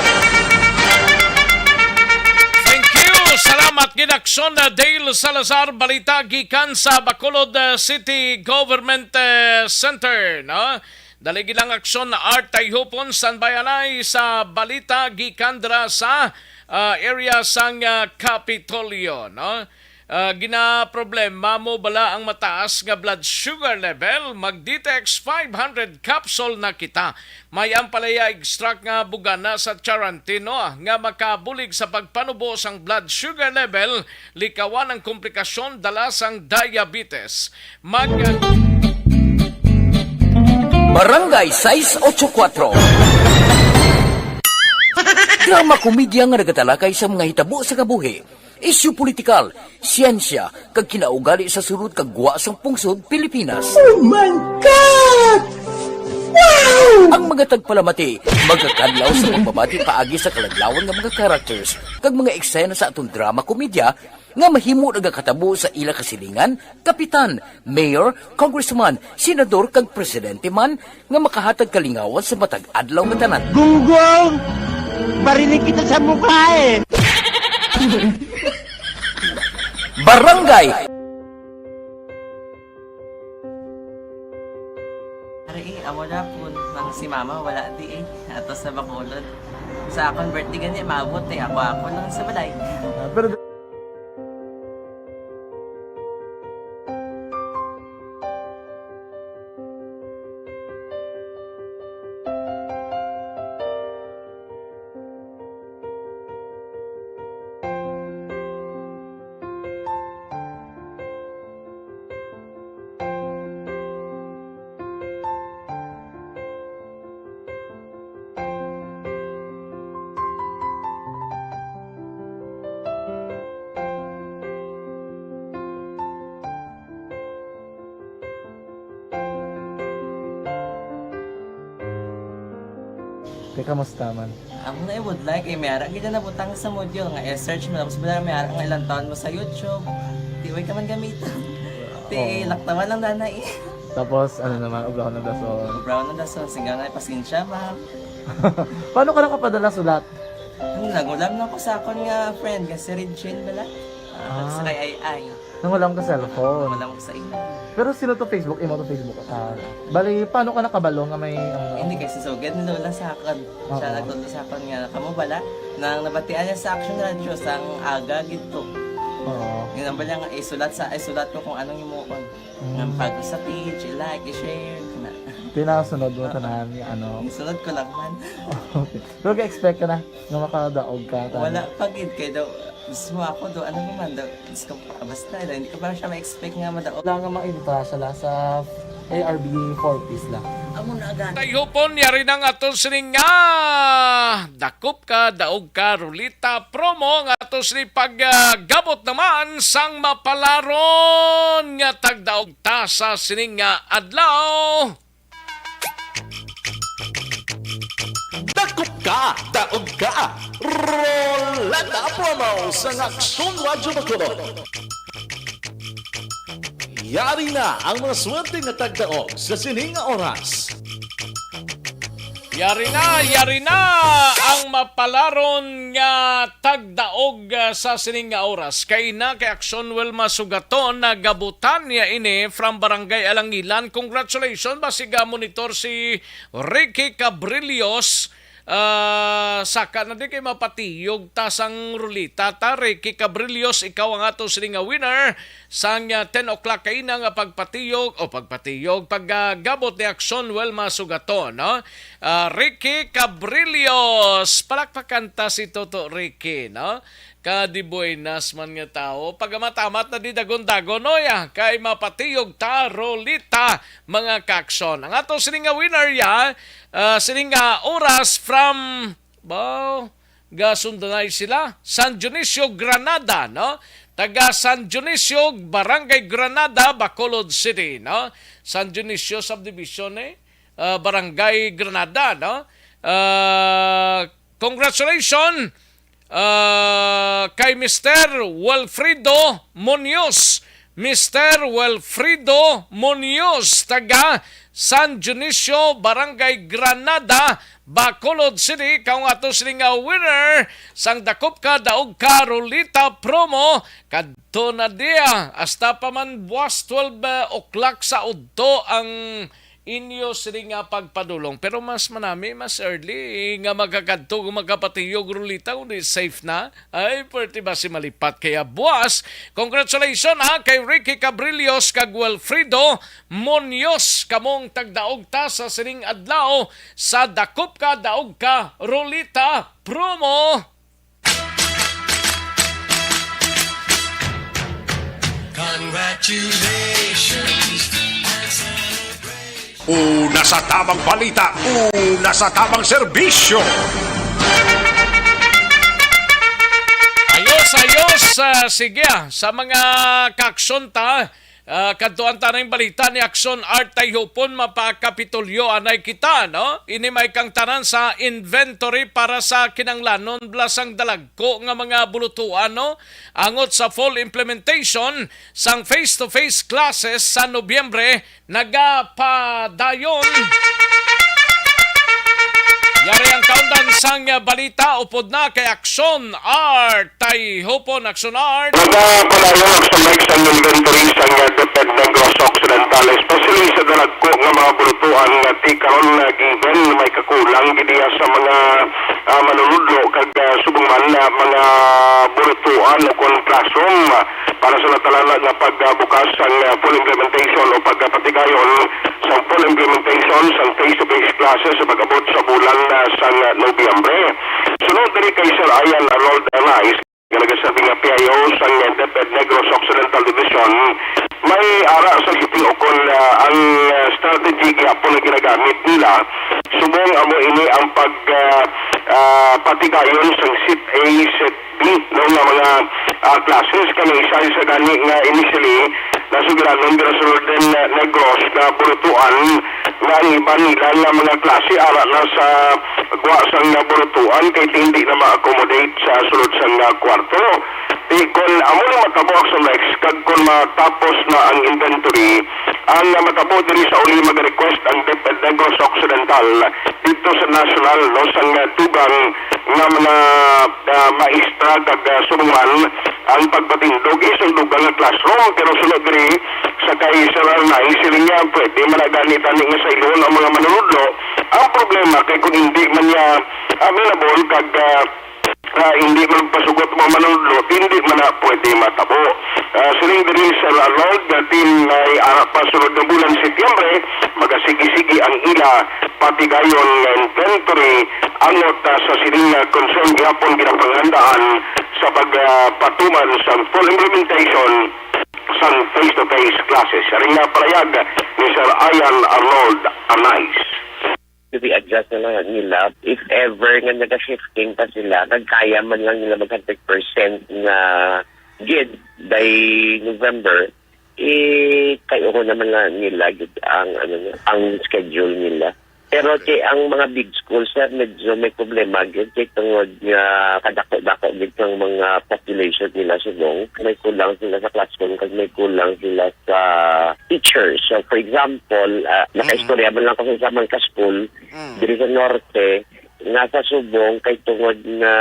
Thank you. Salamat gid, Action, uh, Dale Salazar. Balita gikan sa Bacolod, uh, City Government, uh, Center, no? Dali gid lang, Action Art Tayhupon, standby anay sa balita gikan dira sa, uh, area sang, uh, Kapitolyo, no? Ah, ginaproblema mo bala ang mataas nga blood sugar level? Mag D T X five hundred capsule na kita. May ampalaya extract nga bugana sa Charantino nga makabulig sa pagpanubo sang blood sugar level, likawan ang komplikasyon dala sang diabetes. Mag- Barangay sais ocho kuatro. Drama komedya nga nagatalakay sa mga hitabo sa kabuhi, isyu politikal, siyensya, kag kinaugali sa sulod kag gwa sang pungsod Pilipinas. Oh my God! Wow! Ang mga tagpalamati magakadlaw sa pagbabati paagi sa kaladlawan nga mga characters kag mga eksena sa aton drama komedya nga mahimo nagakatabo sa ila kasilingan, kapitan, mayor, congressman, senador, kag presidente man nga makahatag kalingawan sa matag adlaw nga tanan. Gunggong! Barinig kita sa mukha eh! Barangay! Ari, eh, amo na po, nang si mama wala di eh. Ato sa Bacolod. Sa akon birthday gani, maabot eh. Ako, ako lang sa balay. Ah, pero Te, kamusta man? Amo na, eh, would like, eh, may ara gid na nabutang sa module nga i-search mo, tapos wala, may ara nga ilang taon mo sa YouTube. Di, way ka man gamiton. Ti, oo, laktawan lang, danay. Tapos, ano naman, obrahon ng dasol. Obrahon ng dasol, sige nga, pasensya, ma'am. Paano ka nakapadala sulat? Ano, nag-ulam na ko sa akon nga friend, nga si Regine bala. Ah, ah, sa kay Ay Ay. Nang wala ka cellphone. Wala ko sa imo. Pero sino to Facebook? Imo to Facebook? Ah, bali, paano ka nakabalo nga may, ano? Hindi, kay si Sugad, nilula sa akon. Siya Oo. Nagtudlo sa akon nga, "Kamo bala?" Nang nabatian niya sa Action Radio, sang aga gid to. Oo. Yun ang bala nga, isulat sa, isulat ko kung anong himuon. Mm. Nga pag sa page, i-like, i-share, na. Tinasunod mo Oo. Tanan, nga ano. Nisunod ko lang man. Okay. Pero ga-expect ka na nga makadaog ka, tanan? Wala pa gid, kay daw, gusto mo ako daw, ano naman daw, gusto ko, ah, basta, daw, hindi ko pa siya ma-expect nga madaog. Wala nga maibutasa la sa A R B four Ps la. Amo na agad. Tayhupon, yari na nga to sining nga dakop ka, daog ka, rulita, promo nga to sini pag, ah, gabot naman sang mapalaron nga tagdaog ta sa sining nga adlaw. Dakop ka, daog ka. Roleta promo sa Aksyon Radyo Bacolod. Yari na ang mga swerte nga tagdaog sa sining nga oras. Yari na, yari na ang mapalaron nga tagdaog, ah, sa sining nga oras. Kay na kay Aksyon Wilma Sugaton, nagabutan niya ini from Barangay Alangilan. Congratulations, basig, ah, monitor si Ricky Cabrillos. Ah, saka na di kay mapatiyog ta sang rulita ta. Ricky Cabrillos, ikaw ang ato sini nga winner sang, ah, ten o'clock kaina nga pagpatiyog, o pagpatiyog, pag, ah, gabot ni Aksyon Wilma Sugaton, no? Ah, Ricky Cabrillos, palakpakan ta si Toto Ricky, no? Ka di buenas man nga tawo. Pag-amat-amat na di dagon-dagon, no, ya? Kay mapatiyog ta, rulita, mga kaakson. Ang ato sini nga winner, ya, ah, sini nga oras from, ba, gasundanay sila. San Dionisio, Granada, no? Taga San Dionisio, Barangay Granada, Bacolod City, no? San Dionisio Subdivision, eh. Ah, Barangay Granada, no? Ah, congratulations, ah, kay Mister Wilfredo Munoz. Mister Wilfredo Munoz, taga San Dionisio, Barangay Granada, Bacolod City. Ikaw nga ato sini nga winner sang dakop ka, daog ka, rulita promo. Kadto na diya. Hasta pa man buwas twelve o'clock sa udto ang inyo sini nga pagpadulong. Pero mas manami, mas early, nga makakadto, makapatiyog rulita, kundi safe na. Ay, pwerte ba si malipat? Kaya buwas, congratulations, ha, kay Ricky Cabrillos kag Wilfredo Munoz. Kamong tagdaog ta sa sining adlaw sa Dakop Ka, Daog Ka, Rulita Promo. Congratulations and celebration. Una sa tamang balita, una sa tamang serbisyo. Ayos, ayos. Ah, sige, ah, sa mga kaakson ta, ah, kadtuan ta na yung balita ni Akson Art Tayhupon, mapakapitulyo anay kita, no? Ini may kangtanan sa inventory para sa kinanglanon blasang dalag ko nga mga bulutuan, no? Angot sa full implementation sang face-to-face classes sa Nobyembre nagapadayon. Yari ang kaundan sang balita, upod na kay Action Art. Tay Hupon, Action Art. Nagapadayon ang sumay sang inventory sang DepEd Negros Occidental, especially sa dalagko nga mga bulutuan nga ti karon nga given may kakulang gid iya sa mga, ah, manunudlo kag, ah, subong man, ah, mga bulutuan o kon classroom, ah, para sa natalala nga pagbukas sang, ah, full implementation o pagpatigayon sang full implementation sang face-to-face classes sa pag-abot sa bulan, ah, sang, ah, Nobyembre. Sunod diri kay Sir Ian Arnold Anais, nga nagaserbi nga P I O sang DepEd Negros Occidental Division, may ara sa sitting ukon, ah, ang, ah, strategy gihapon nga ginagamit nila. Subong amo ini ang pag, ah, ah, patigayon sang set A, set B, no, nga mga, ah, classes. Kani isa sa gani nga initially nasugilanon dira sa Northern, ah, Negros nga bulutuan nga ang iban nila nga mga klase ara na sa gwa sang, ah, bulutuan kay hindi na ma-accommodate sa sulod sang, ah, kwarto. Di kon amo ni matabo, Axel Rex, kag kon matapos na ang inventory, ang, ah, matabo diri sa uli, mag-request ang DepEd Negros Occidental dito sa national, no, sang, ah, dugang nga mga, ah, maestra kag, ah, subong man ang pagpatindog isang dugang nga classroom. Pero sunod diri sa kay Sir Arnay, siling niya pwede man na gani tani nga saylon ang mga manunudlo. Ang problema kay kung hindi man niya available kag, ah, nga hindi magpasugot mga manunodlo, hindi man na pwede matabo. Ah, siling diri sa Lord nga team nga, ah, pa sunod nga bulan, Setyembre, magasigi-sigi ang ila patigayon nga inventory, angot, ah, sa siling nga concern gihapon ginapangandaan sa pagpatuman sa full implementation sang face-to-face classes. Siring nga palayag ni Sir Ian Arnold Anais. I-adjust na lang nila. If ever nga naga-shifting pa sila, kag kaya man lang nila mag hundred percent nga gid by November, eh, kay-o naman lang nila gid ang, ano, ang schedule nila. Pero Okay. ti ang mga big schools, sir, medyo may problema gid kay tungod nga kadako-dako gid ang mga population nila subong. May kulang sila sa classroom kag may kulang sila sa teachers. So, for example, ah, Mm-mm. nakaistorya man lang ko sa isa man ka school, Mm. diri sa norte, nga sa subong kay tungod nga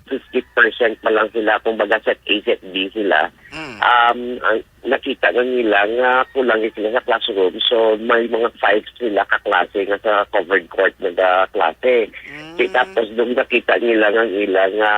fifty percent pa lang sila, kumbaga set A, set B sila. Mm. Um, ang nakita na nila nga kulang gid sila sa classroom, so may mga five sila ka klase nga sa covered court nagaklase. Mm. Di tapos doon nakita nila nga ila nga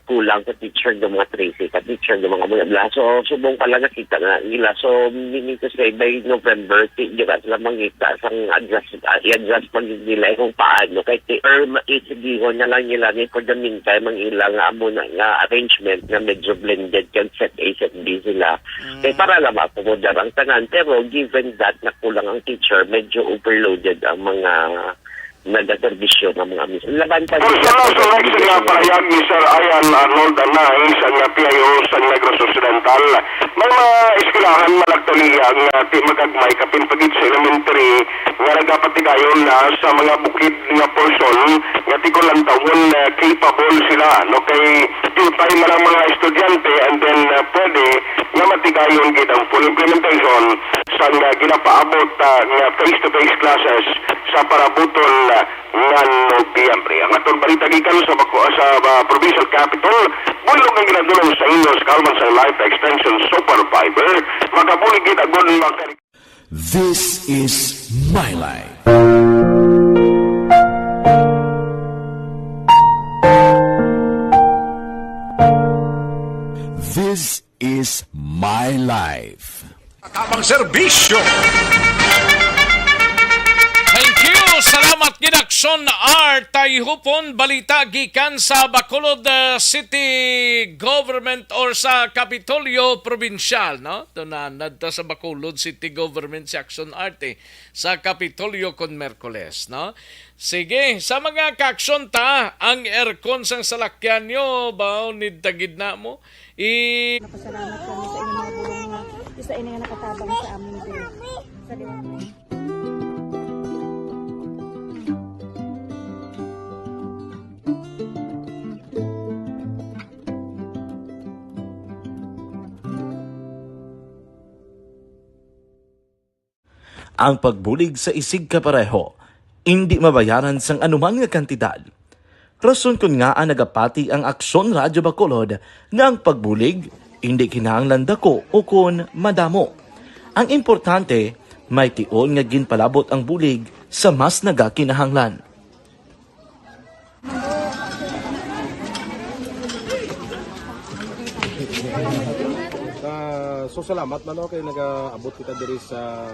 kulang sa teacher, do mga trese ka teacher, do mga mula-mula. So, subong pala nakita na nila. So, meaning to say, by November, ti-, di ba sila mangita sang adjust, ah, i-adjust pa gid nila kung paano. Kay ti, or ma-, isigihon na lang nila ni for the meantime ang ilang amo na nga arrangement nga medyo blended kag set A, set B sila. Mm. Kay para lang makomodar ang tanan. Pero given that na kulang ang teacher, medyo overloaded ang mga nagaserbisyo nga mga mis-, laban pa Pero gid sa sa mga sa next nga pahayag ni Sir Ian Arnold Anais, ang, ah, P I O sa Negros Occidental, may mga eskwelahan man actually ang, ah, ti magagmay kapin pa gid sa elementary nga nagapatigayon na sa mga bukid nga portion nga ti kon lantawon, ah, capable sila, no? Kay diutay man ang mga estudyante and then, ah, pwede nga matigayon gid ang full implementation sang, ah, ginapaabot, ah, nga face-to-face classes sa parabuton, ah, nga Nobyembre. Ang atong balita gikan sa Baco-, sa, ah, Provincial Capitol, bulog ang ginadulong sa inyo sa kahalman sa Life Extension Super Fiber. Makabulig gid agon maka- This is my life. This is my life. Tabang serbisyo. Thank you. Salamat gid, Action Art. Tay hupon balita gikan sa Bacolod, uh, City Government or sa Kapitolyo Probinsyal, no? Doon na, nadto sa Bacolod City Government si Action Art, eh, sa Kapitolyo kon Merkules, no? Sige, sa mga ka-action ta, ang aircon sang salakyan nyo, ba, need ta gid na mo? I- Napasalamat kami sa inyong mga bulong nga isa ini nga nakatabang sa amin din. Sa Ang pagbulig sa isigkapareho indi mabayaran sang anuman nga kantidad. Rason kon ngaa nagapati ang Aksyon Radyo Bacolod nga ang pagbulig indi kinahanglan dako ukon madamo. Ang importante, may tion nga ginpalabot ang bulig sa mas nagakinahanglan. Ah, so, salamat man, no, kay nagaabot kita diri sa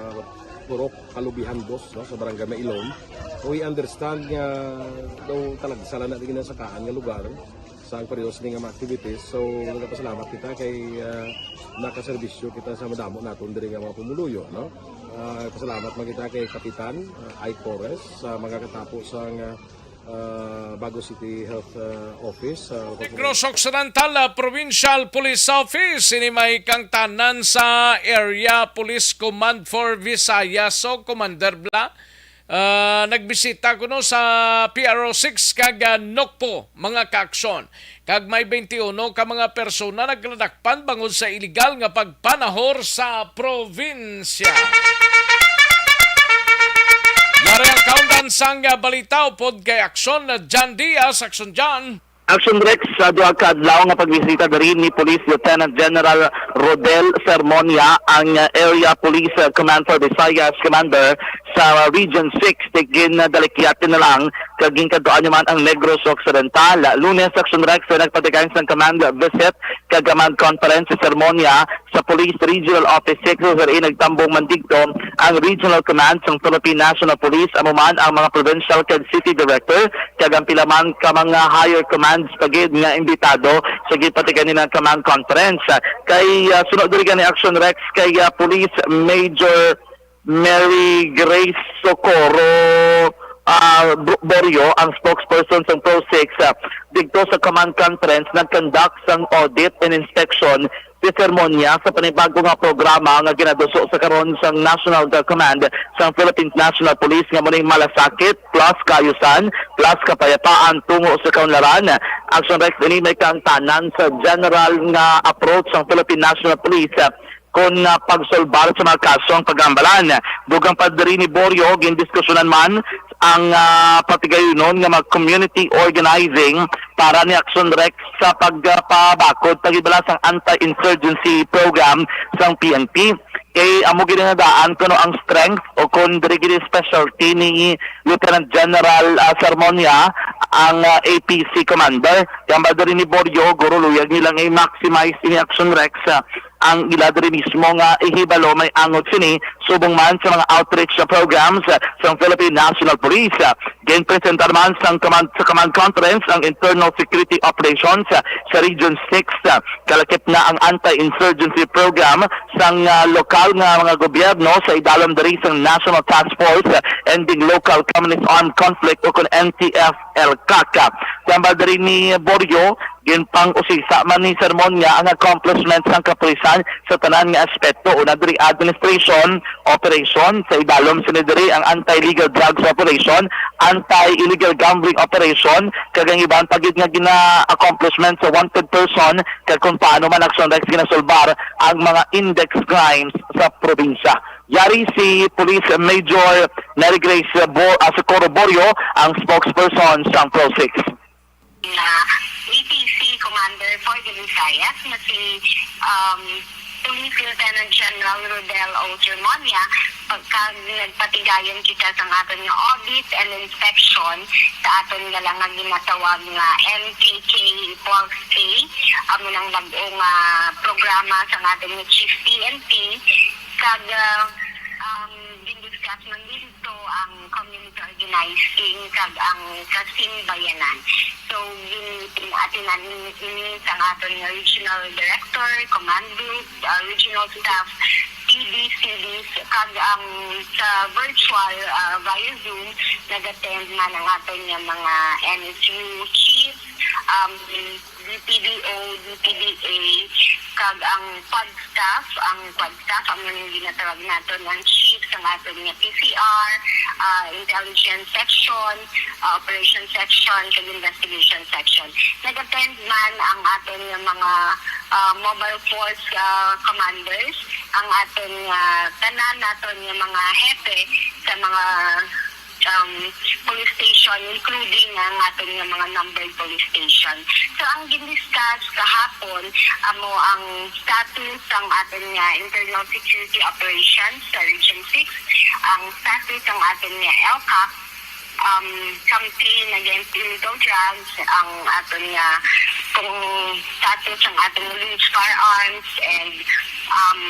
Purok Kalubihan Dos, no, sa Barangay Mailon. We understand nga daw talagsa lang na di ginasakaan nga lugar sa ang pareho sini nga mga activities. So, nagapasalamat kita kay, ah, nakaserbisyo kita sa madamo naton diri nga mga pumuluyo, no? Ah, pasalamat man kita kay Kapitan, ah, Ike Torres sa mga katapo sa nga ah, Bago City Health, ah, Office, ah, Negros Occidental, ah, Provincial Police Office, ini may kangtanan sa Area Police Command for Visayas. So, Commander Bla, ah, nagbisita kuno sa P R O six kag, ah, Nokpo, mga kaaksyon. Kag may twenty-uno ka mga persona nagladakpan bangod sa iligal nga pagpanahor sa probinsya. Yari ang kaundan sang, ah, balita upod kay Aksyon John Diaz. Aksyon John. Action Rex, sa duha ka adlaw nga pagbisita diri ni Police Lieutenant General Rodel Sermonia, ang, uh, Area Police, uh, Command for Visayas Commander sa Region six, tigin na dalikyat na lang kag ginkadtuan niya man ang Negros Occidental. Lunes, Action Rex, sa nagpatigayon sang command visit kag command conference sa Sermonia sa Police Regional Office six, sa nagtambong man didto ang Regional Command sang Philippine National Police, amo man ang mga provincial kag city director, kag ang pila man ka mga higher commands pa gid nga imbitado sa gipatigayon nga command conference. Kay, ah, sunod diri gani, Action Rex, kay, ah, Police Major Mary Grace Socorro, ah, Bo-, Borio, ang spokesperson sang Pro six, ah, didto sa command conference, nag-conduct sang audit and inspection sa seremonya sa panibago nga programa nga ginaduso sa karon sang National Command sang Philippine National Police, nga muning Malasakit plus Kaayusan plus Kapayapaan tungo sa Kaunlaran. Action Rex, ini may kaangtanan sa general nga approach sang Philippine National Police, ah, kon, ah, pagsolbar sa mga kaso ang pag-ambalan. Dugang pa diri ni Borio, gindiskusyonan man ang, ah, patigayunon nga mga community organizing para ni Action Rex sa pagpabakod, pagibala sang anti-insurgency program sang P N P. Kay amo gid ang nadaan kuno ang strength o kon diri gid specialty ni Lieutenant General, ah, Sermonia, ang, ah, A P C commander. Kay ang ba diri ni Borio, guro, luyag nilang i-maximize ini, Action Rex, ah, ang ila diri mismo nga ihibalo may angot sini, subong man sa mga outreach programs sang Philippine National Police. Ginpresentar man sang command, sa command conference ang internal security operations sa Region six, kalakip na ang anti-insurgency program sang, ah, lokal nga mga gobyerno sa idalom diri sang National Task Force Ending Local Communist Armed Conflict o kon N T F L CAC. Tambal diri ni Borio, ginpang-usisa man ni Sermonia ang accomplishments sang kapulisan sa tanan nga aspeto, una diri administration, operation, sa idalom sini diri ang anti-illegal drugs operation, anti-illegal gambling operation, kag ang iban pa gid nga gina-accomplishment sa wanted person, kag kung paano man, Action Rex, ginasulbar ang mga index crimes sa probinsya. Yari si Police Major Mary Grace Bo-, ah, Socorro Borio, ang spokesperson sang Pro six. Na A P C Commander for the Visayas na si, um, Police Lieutenant General Rodel O. Sermonia, pagka nagpatigayon kita sa aton nga audit and inspection sa aton nga lang nga ginatawag nga M K K twelve K, amo nang bag-o nga programa sa aton nga Chief P N P, kag, uh, um, gindiscuss man dito ang community organizing kag ang kasimbayanan. So, gin-, atinan ini sa aton nga regional director, command group, uh, regional staff, T D, C Ds, kag ang sa virtual, uh, via Zoom, nag-attend man ang aton nga mga N S U chief, um, D P D O, D P D A, kag ang quad staff, ang quad staff, amo ning ginatawag naton ang chief sa aton nga P C R, ah, intelligence section, ah, operation section, kag investigation section. Nag-attend man ang aton nga mga, ah, mobile force, ah, commanders, ang aton nga tanan naton nga mga hepe sa mga um, police station, including ang aton nga mga numbered police station. So, ang gindiscuss kahapon, amo ang status sang aton nga internal security operations sa Region six, ang status sang aton nga L CAC, um, campaign against illegal drugs, ang aton nga kung status sang aton loose firearms, and, um,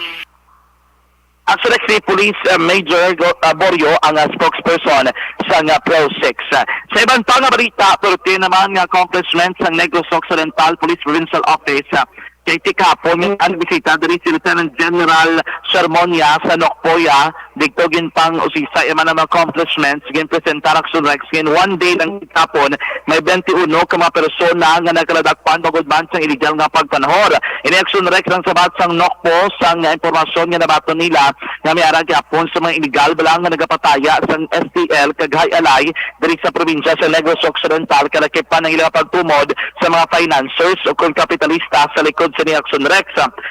Actually, si Police, uh, Major Go-, uh, Borio ang, uh, spokesperson sang, uh, Pro six. Uh, sa iban pa nga balita, perti naman nga accomplishment sang Negros Occidental Police Provincial Office, uh, Kay ti kahapon, may ang bisita diri si Lieutenant General Sermonia sa Nokpoya. Dito ginpang-usisa ang mga accomplishments, ginpresentar Action Rex. Ngin one day lang kahapon, may twenty-uno ka mga persona nga nagkaladakpan bangod man sang illegal nga pagpanahor. Ini Action Rex ang sabat sang Nokpo sang impormasyon nga nabaton nila nga may ara gihapon sa mga illegal bala nga nagapataya sang S T L kag High Alay diri sa probinsya sa Negros Occidental, kalakip pa ang ila pagtumod sa mga financiers o kon kapitalista sa likod sa ni Action Rex.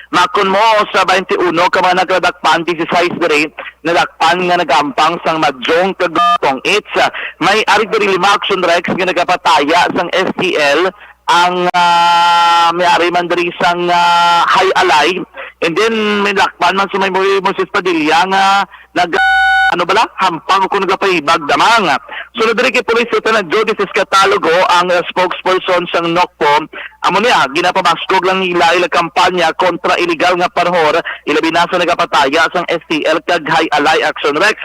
Makon mo sa twenty-uno ka mga nagkadakpan, dieciséis diri nadakpan nga nagampang sang madyong kag tong-its. May ari diri lima Action Rex nga nagapataya sang S T L ang, ah, may ari man diri sang, ah, High Alay. And then may lakpan man sa may Moises Padilla nga nag, ano bala, hampang o kung nagapahibag damang. Sunod diri kay Police Lieutenant Jody Ciscatalogo, ang, ah, spokesperson sang Nokpo. Amo niya, ginapabaskog lang nila ila kampanya kontra illegal nga panahor, ilabi na sa nagapataya sang S T L kag High Alay Action Rex.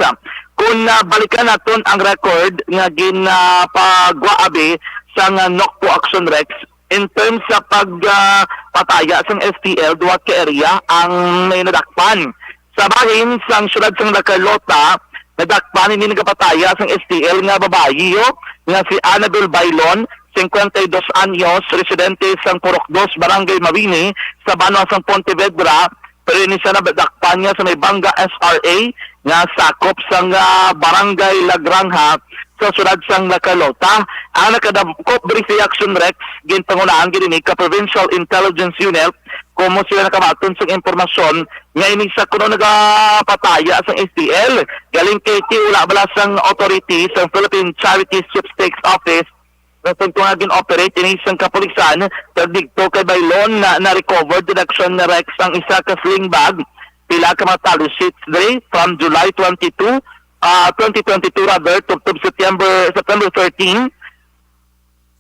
Kung, ah, balikan naton ang record nga ginapagwa abi sang, ah, Nokpo Action Rex, in terms sa pag, ah, pataya sang S T L, duha ka area ang may nadakpan. Sa bahin sang siyudad sang La Carlota, nadakpan ini nagapataya sang S T L nga babayi, yo, nga si Annabel Bailon, cincuenta y dos anyos, residente sang Purok Dos, Barangay Mabini, sa banwa sang Pontevedra, pero ini siya nadakpan nga sa may Banga S R A nga sakop sang, ah, Barangay La Granja sa siyudad sang La Carlota. Ang nakadangkop diri sa Action Rex, ginpangunahan gid ini ka Provincial Intelligence Unit, kumo sila nakabaton sang impormasyon nga ini sa kuno nagapataya sang S T L. Galing kay ti wala bala sang authority sang Philippine Charities Sweepstakes Office, sa nga gin-operate ini sang kapulisan, kag didto kay Bailon na na-recover deduction ni Rex ang isa ka sling bag, pila ka mga tally sheets diri from July twenty-two, ah, twenty twenty-two rather, tubtob September, September thirteen.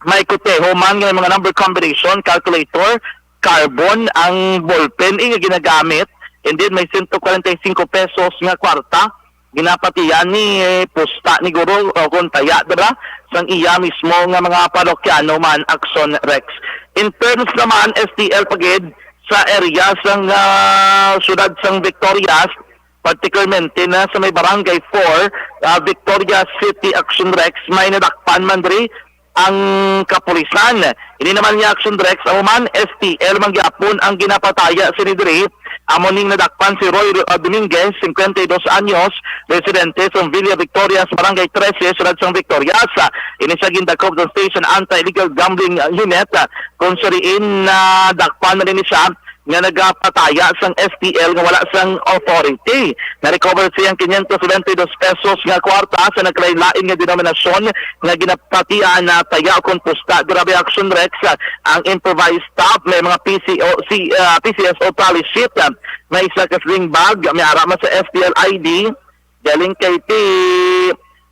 May kuteho man nga may mga number combination, calculator, carbon, ang ballpen nga ginagamit, and then may sento kwarenta y singko pesos nga kwarta. Ginapatian ni, eh, pusta ni guro o kung taya, diba? Sang iya mismo nga mga parokyano man, Action Rex. In terms naman, S T L pagid sa area sang, ah, siyudad sang Victorias, particularmente na sa may Barangay four, ah, Victorias City, Action Rex, may nadakpan man diri ang kapulisan. Ini naman nga Action Rex, amo man, S T L man gyapon ang ginapataya sini diri. Amo ning nadakpan si Roy, ah, Dominguez, cincuenta y dos anyos, residente sa Villa Victorias, Barangay trese, siyudad sang Victorias. Ini siya gindakop sa Station Anti-Illegal Gambling, ah, Unit, ah, kung sa diin nadakpan na rin siya nga nagapataya sang S T L nga wala sang authority. Na-recover siyang quinientos veinte y dos pesos nga kwarta sa nagkalain-lain nga denominasyon nga ginapatian na taya kon pusta. Grabe, Action Rex, ang improvised stop, may mga P C O, si, ah, P C S O tally sheet, ah, may isa ka sling bag, may ara man sa S T L I D, galing kay ti,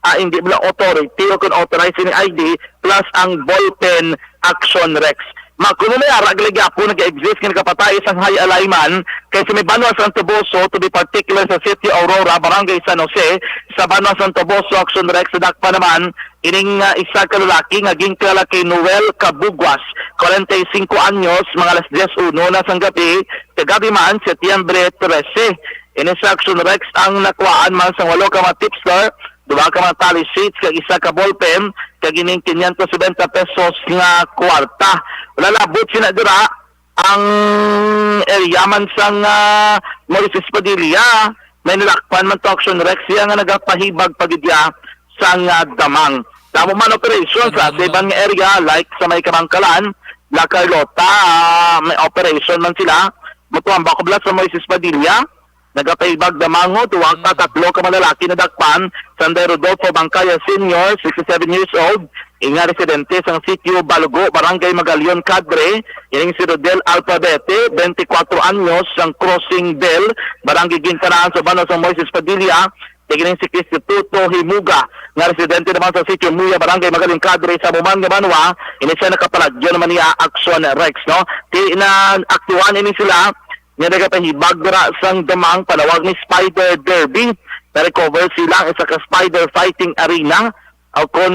ah, hindi bala authority o kung authorized ni I D, plus ang ballpen, Action Rex. Makuno may ara gali gyapon nag-exist nga nagapatay sang High Alay man kay sa may banwa sang Toboso, to be particular sa Sitio Aurora, Barangay San Jose, sa banwa sang Toboso, Action Rex, nadakpan naman ining, ah, isa ka lalaki nga ginkilala kay Noel Cabugwas, kwarenta y singko anyos, mga alas dyes uno na sang gabi, kagabi man, Setyembre trese. Ini sa Action Rex ang nakuhaan man sang walo ka mga tipster, duha ka mga tally sheets, kag isa ka ballpen, kag ining quinientos setenta pesos nga kwarta. Wala labot sina dira ang area man sang, ah, Moises Padilla. May nalakpan man to Action Rex, siya nga nagapahibag pa gid iya sang, ah, damang. Damo man operation sa Ano, ano, iban nga area, like sa may Kamangkalan, La Carlota, ah, may operation man sila. Butuan ba ko bala sa Moises Padilla? Nagapahibag damang, duha ka, Mm. tatlo ka mga lalaki nadakpan. Sanday Rodolfo Bangkaya Senior, sixty-seven years old, nga residente sang Sitio Balugo, Barangay Magalion, Cadre. Ining si Rodel Alpabete, twenty-four anyos, sang Crossing Bell, Barangay Gintanaan, sa banwa sang Moises Padilla. Kag ining si Cristituto Himuga, nga residente naman sa Sitio Muya, Barangay Magalion, Cadre, sa amo man nga banwa. Ini siya nakapalagyo naman niya, Action Rex, no? Ti na aktuhan ini sila nga nagapahibag dira sang damang, panawag ni Spider Derby. Na-recover sila ang isa ka spider fighting arena, o kon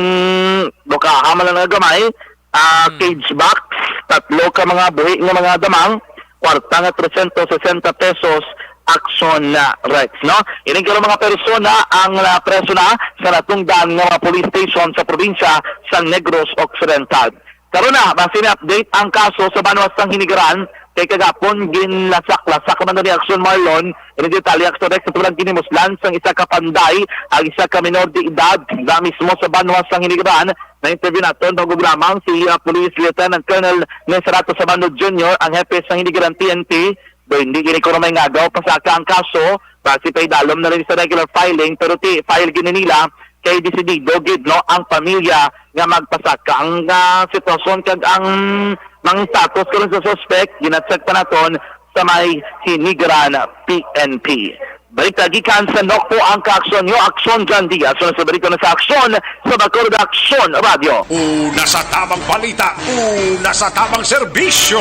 dukaha man lang nga gamay, ah, Hmm. cage box, tatlo ka mga buhi nga mga damang, kwarta nga trescientos sesenta pesos, Aksyon na Rex, no? Ining karong mga persona ang napreso na sa natungdan nga mga police station sa probinsya sa Negros Occidental. Karon na, base ni update ang kaso sa banwa sang Hinigaran, kay kagapon ginlasak-lasak man ni Aksyon Marlon, ini detalye, Aksyon Rex, sa tulang kinimuslan sang isa ka panday, ang isa ka minor de edad, da mismo sa banwa sang Hinigaran, na-interview naton, tungod lamang si, ah, Police Lieutenant Colonel Nesrato Sabando Junior, ang hepe sang Hinigaran P N P, do hindi gini kuno may ngagaw, pasaka ang kaso, basi pa idalom na lang sa regular filing, pero ti file gini nila kay desidido gid, no, ang pamilya nga magpasaka. Ang, ah, sitwasyon kag ang mga status karon sa suspect, ginacheck pa naton sa may Hinigaran P N P. Balita gikan sa Nokpo ang kaaksyon nyo, Aksyon John Diaz. Sa balita na sa Aksyon, sa Bacolod Aksyon Radio. Una sa tamang balita, una sa tamang serbisyo.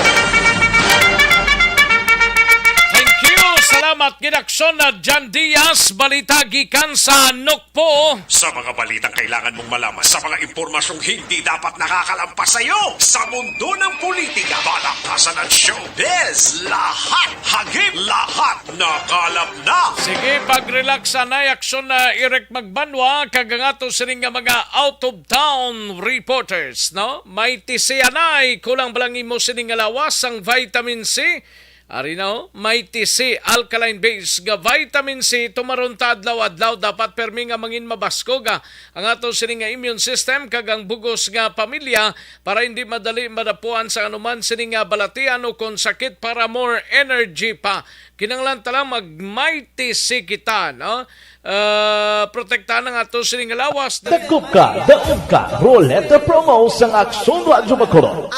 Thank you. Salamat gid, Aksyon na John Diaz. Balita gikan sa Nokpo. Sa mga balitang kailangan mong malaman, sa mga impormasyong hindi dapat nakakalampas sa iyo, sa mundo ng politika, balakasan at showbiz, lahat hagip, lahat nakalap na. Sige, pag-relax anay, Aksyon na Eric Magbanwa, kag ang ato sining nga mga out of town reporters, no? May tisianay, kulang ba lang imo sining nga lawas ang vitamin C? Ari na, oh, may tisi, alkaline base nga vitamin C, tumaron ta adlaw-adlaw, dapat permi nga mangin mabaskog, ah, ang ato sini nga immune system kag ang bugos nga pamilya para hindi madali madapuan sa anuman sini nga balatian o kon sakit, para more energy pa. Kinahanglan ta lang mag may tisi kita, no? Ah, protektahan ang ato sini nga lawas. Dakop ka, daog ka, Roleta Promo sang Aksyon Radyo Bacolod.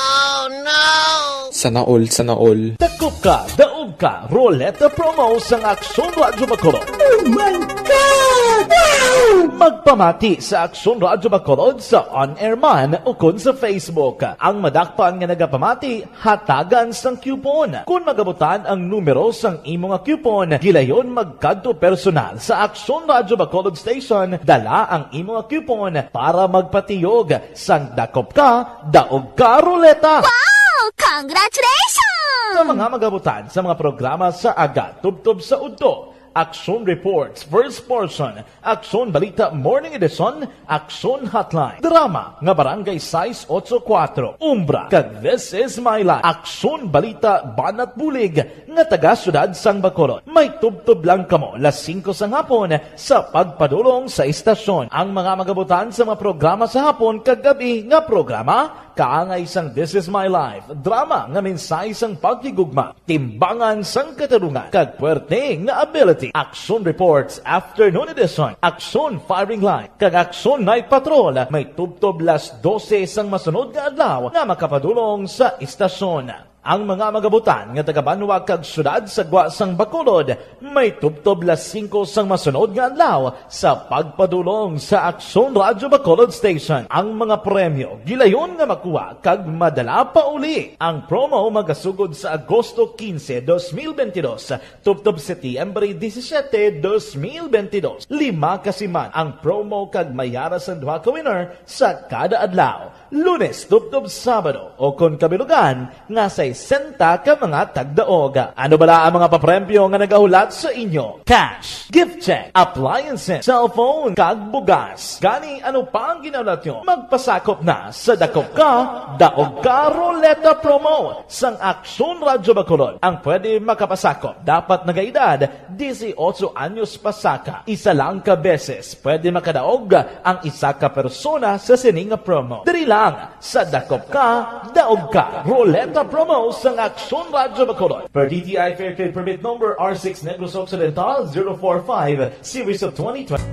Sana all, sana all. Dakop ka, daog ka, Roleta Promo sang Aksyon Radyo Bacolod. Oh my God! Wow! Magpamati sa Aksyon Radyo Bacolod sa on-air man o kon sa Facebook. Ang madakpan nga nagapamati, hatagan sang coupon. Kon magabutan ang numero sang imo nga coupon, gilayon magkadto personal sa Aksyon Radyo Bacolod Station, dala ang imo nga coupon para magpatiyog sang dakop ka, daog ka, Roleta. Wow! Congratulations! Sa mga magabutan sa mga programa sa aga, tubtob sa udto, Aksyon Reports, First Portion, Aksyon Balita Morning Edition, Aksyon Hotline, drama nga Barangay sais ocho kuatro, Umbra, kag This Is My Life, Aksyon Balita Banat Bulig nga taga Siyudad sang Bacolod. May tubtob lang kamo las singko sang hapon sa pagpadulong sa istasyon. Ang mga magabutan sa mga programa sa hapon kag gab-i nga programa, kaangay sang This Is My Life, drama nga mensahe sang paghigugma, timbangan sang katarungan, kag puwerte nga ability. Aksyon Reports Afternoon Edition, Aksyon Firing Line, kag Aksyon Night Patrol may tubtob las dose sang masunod nga adlaw nga makapadulong sa istasyon. Ang mga magabutan nga taga-banwa kag siyudad sa gwa sang Bacolod may tubtob las singko sang masunod nga adlaw sa pagpadulong sa Aksyon Radyo Bacolod Station. Ang mga premyo gilayon nga makuha kag madala pa uli. Ang promo magasugod sa Agosto quince, dos mil veintidós, tubtob Setyembre disisiete, dos mil veintidós. Lima ka siman ang promo kag may ara sang duha ka winner sa kada adlaw. Lunes tubtob Sabado, o kon kabilugan nga sesenta ka mga tagdaog. Ano bala ang mga papremyo nga nagahulat sa inyo? Cash, gift check, appliances, cellphone, kag bugas. Gani, ano pa ang ginahulat nyo? Magpasakop na sa Dakop Ka, Daog Ka Roleta Promo sang Aksyon Radyo Bacolod. Ang pwede makapasakop dapat nagaedad dieciocho anyos pasaka. Isa lang ka beses pwede makadaog ang isa ka persona sa sini nga promo. Diri lang sa Dakop Ka, Daog Ka Roleta Promo sang Aksyon Radyo Bacolod. Per D T I Fair Trade Permit Number R six Negros Occidental zero four five, Series of twenty twenty.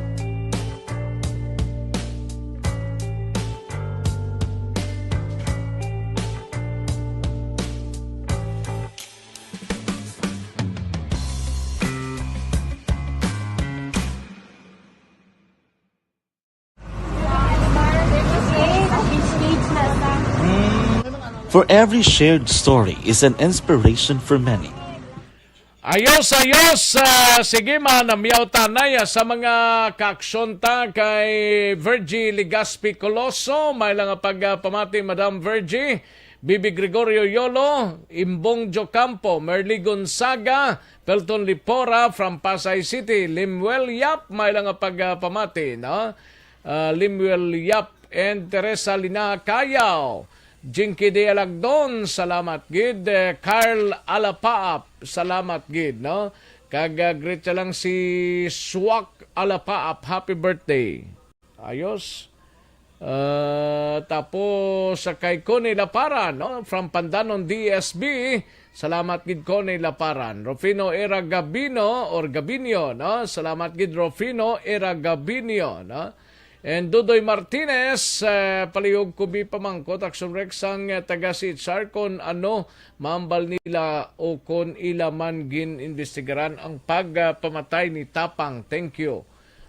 For every shared story is an inspiration for many. Ayos, ayos. Ah, sige, manamyaw tanay, ah, sa mga kaaksyon ta kay Virgie Legaspi Coloso. May lang nga pagpamati, Madam Virgie. Bibi Gregorio Yolo, Imbong Jocampo, Merly Gonzaga, Pelton Lipora from Pasay City, Limuel Yap, may lang nga pagpamati, no? Ah, Limuel Yap and Teresa Lina Cayao, Jinky de Alagdon, salamat gid. Eh, Carl Alapaap, salamat gid, no? Kag, ah, greet siya lang si Swak Alapaap, happy birthday. Ayos. Ah, tapos sa kay Connie Laparan, no? From Pandanon, D S B. Salamat gid, Connie Laparan. Rufino Era Gabino or Gabinio, no? Salamat gid, Rufino Era Gabinio, no? And Dudoy Martinez, eh, palihog ko bi pamangkot, Action Rex, sang, eh, taga C H R, kon ano mambal nila o kon ila man gin-imbestigaran ang pagpamatay ni Tapang. Thank you.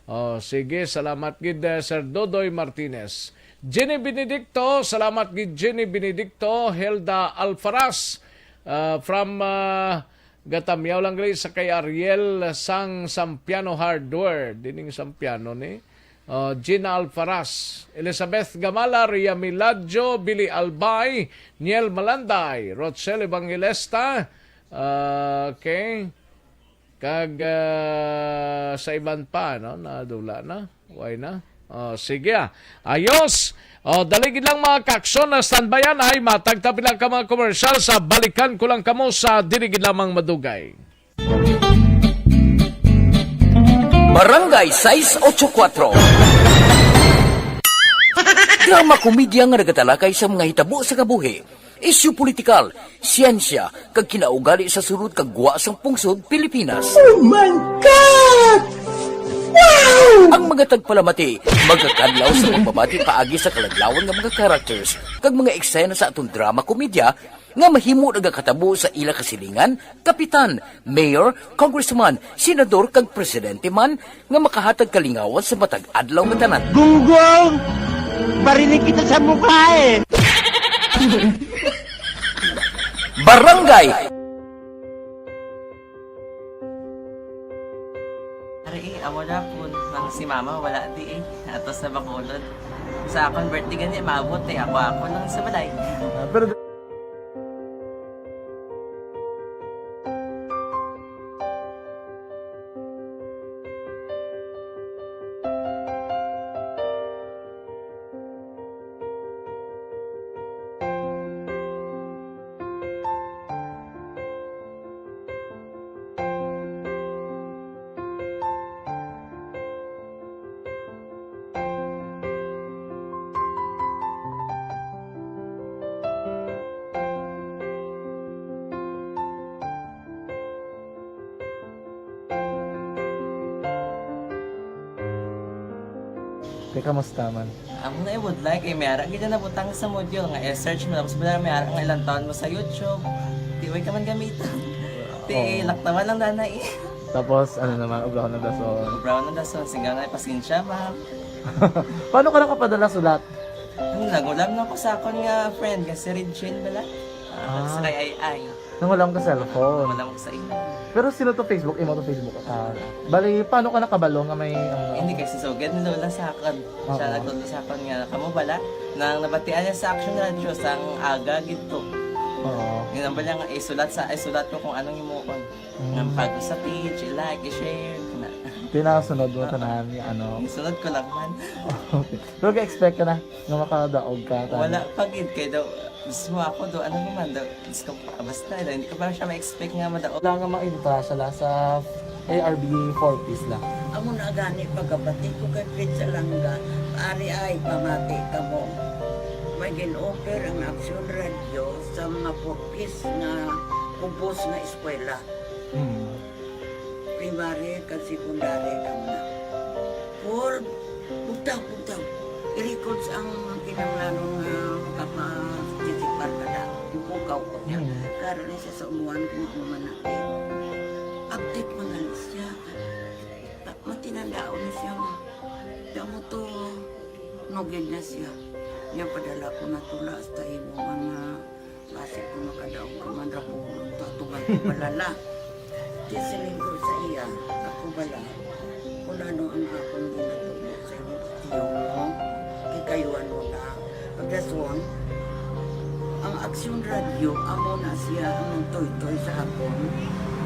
Oh, sige, salamat gid, eh, Sir Dodoy Martinez. Jenny Benedicto, salamat gid, Jenny Benedicto. Helda Alfaras, ah, from, ah, Gatamiaw lang gali sa kay Ariel sang Sampiano Hardware. Dining Sampiano ni, ah, Gina Alfaras, Elizabeth Gamala, Ria Miladjo, Billy Albay, Niel Malanday, Rochelle Evangelista, ah, okay. Kag, ah, sa iban pa, no? Nadula na. Why na? Oh, sige, ah. Ayos. Oh, dali gid lang, mga ka-aksyon, na standbyan ay matag ta pila ka mga komersyal sa balikan ko lang kamo sa dili gid lamang madugay. Barangay sais ocho kuatro. Drama komedya nga nagatalakay sa mga hitabo sa kabuhi, isyu politikal, siyensya, kag kinaugali sa sulod kag gwa sang pungsod Pilipinas. Oh my God! Wow! Ang mga tagpalamati magakadlaw sa pagpamati paagi sa kaladlawan nga mga characters kag mga eksena sa aton drama komedya nga mahimo nagakatabo sa ila kasilingan, kapitan, mayor, congressman, senador, kag presidente man nga makahatag kalingawan sa matag adlaw nga tanan. Gunggong! Barinig kita sa mukha eh! Barangay! Ari eh, amo na po. Nang si mama, wala di eh. Atos na Bacolod. Sa akon birthday gani, maabot eh. Ako, ako lang sa balay. Ah, pero Te, kamusta man? Amo na, I would like, eh, may ara gid na nabutang sa module nga i-search mo, tapos wala may ara nga ilang taon mo sa YouTube. Di, way ka man gamiton. Ti, oo, laktawan lang dana eh. Tapos, ano naman, ubrahon ng dason. Ubrahon ng dason, singga na, pasensya, ma'am. Paano ka nakapadala sulat? Ano, nag-ulam na ako sa akon nga friend, nga si Regine bala. Ah, ah, sa kay Ay Ay. Nangulam ka cellphone. Wala ko sa imo. Pero sino to Facebook? Imo to Facebook account. Bali, paano ka nakabalo nga may, ano? Hindi, kay si Sugad ni Lola sa akon. Siya, oo, nagtudlo sa akon nga, kamo bala, nang nabatian niya sa Action Radio, sang aga gid to. Oo. Yun ang bala nga, isulat sa, isulat ko kung anong himuon. Mm. Nga pag sa page, i-like, i-share, na. Pinasunod mo, oo, tanan, ano? Isunod ko lang man. Okay. Pero ga-expect ka na nga makadaog ka, tanan? Wala pa gid, kay daw, mismo ako do, ano naman do, Diyos ko, basta, hindi ko pa siya ma-expect nga madaog. Wala nga ma-entra siya la sa A R B four Ps la. Amo na gani pagkabati ko kay Fred Salanga, ari ay pamati kamo. May gin-offer ang Action Radio sa mga four Ps nga kubos nga eskwela. Hmm. Primary kag secondary kamo na. Paul, bugtaw, bugtaw. I-records ang kinahanglanon nga makaparticipar ka na. Ipukaw ko niya. Mm. Karon ni siya sa umuan kung ano man na. Update man na siya. Ta-, matinandaon na siya. Kaya mo to, nugid na siya. Niya padala ko na tula hasta imo mga Basi kung makadaog ka man ra po, tatuman ko palala. Di siling ko sa iya, ako bala, kung ano ang akong ginatubo sa imo, tiyo mo, kikayuan mo na. Pagdason, Ang Aksyon Radyo, amo na siya ang nagtuytoy sa akon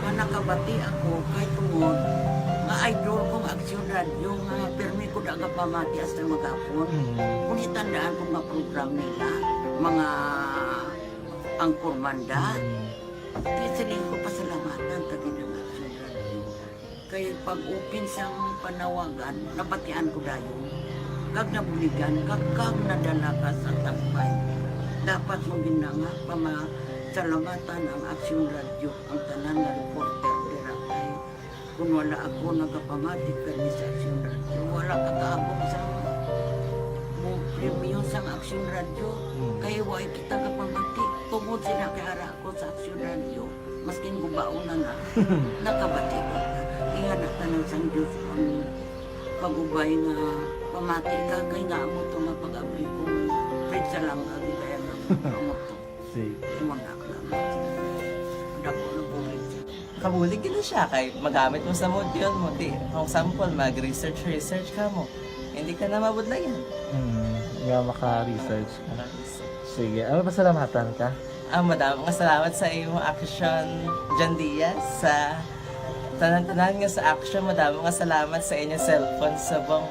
nga nakabati ako kay tungod nga idol kong Aksyon Radyo nga pirmi ko da gapamati hasta maghapon. Mm. Kung itandaan ko nga program nila, mga angkor manda, Mm. di siling ko pasalamatan ta gid ang Aksyon Radyo. Kay pag-open sang panawagan, nabatian ko dayon. Kag nabuligan, kag, kag nadala ka sa tambay. Dapat mo gina nga pamasalamatan ang Aksyon Radyo, ang tanan nga reporter dira. Kay kun wala ako nagapamati kani sa Aksyon Radyo, wala ka kaabot sa mo premyo sang Aksyon Radyo. Hmm. Kay wa kita gapamati. Tungod sila kay ara ako sa Aksyon Radyo, maskin gubaon na na, nakabati ko. Ingana tanan sang Diyos ang pag-ubay nga pamati ka, kay nga amo to nga pag-abri ko, Fred Salanga, di kaya nga amo to. Sige. Imo na ka. Dako na bulig. Kabulig gid na siya kay magamit mo sa module mo. Di, kung sample, mag-research, research ka mo. Hindi ka na mabudlayan. Hmm, nga maka-research ka. Maka-research. Sige, ano, pasalamatan ka? Ah, madamo nga salamat sa imo, Action John Diaz, sa tanan-tanan nga sa Action. Madamo nga salamat sa inyo cellphone subong.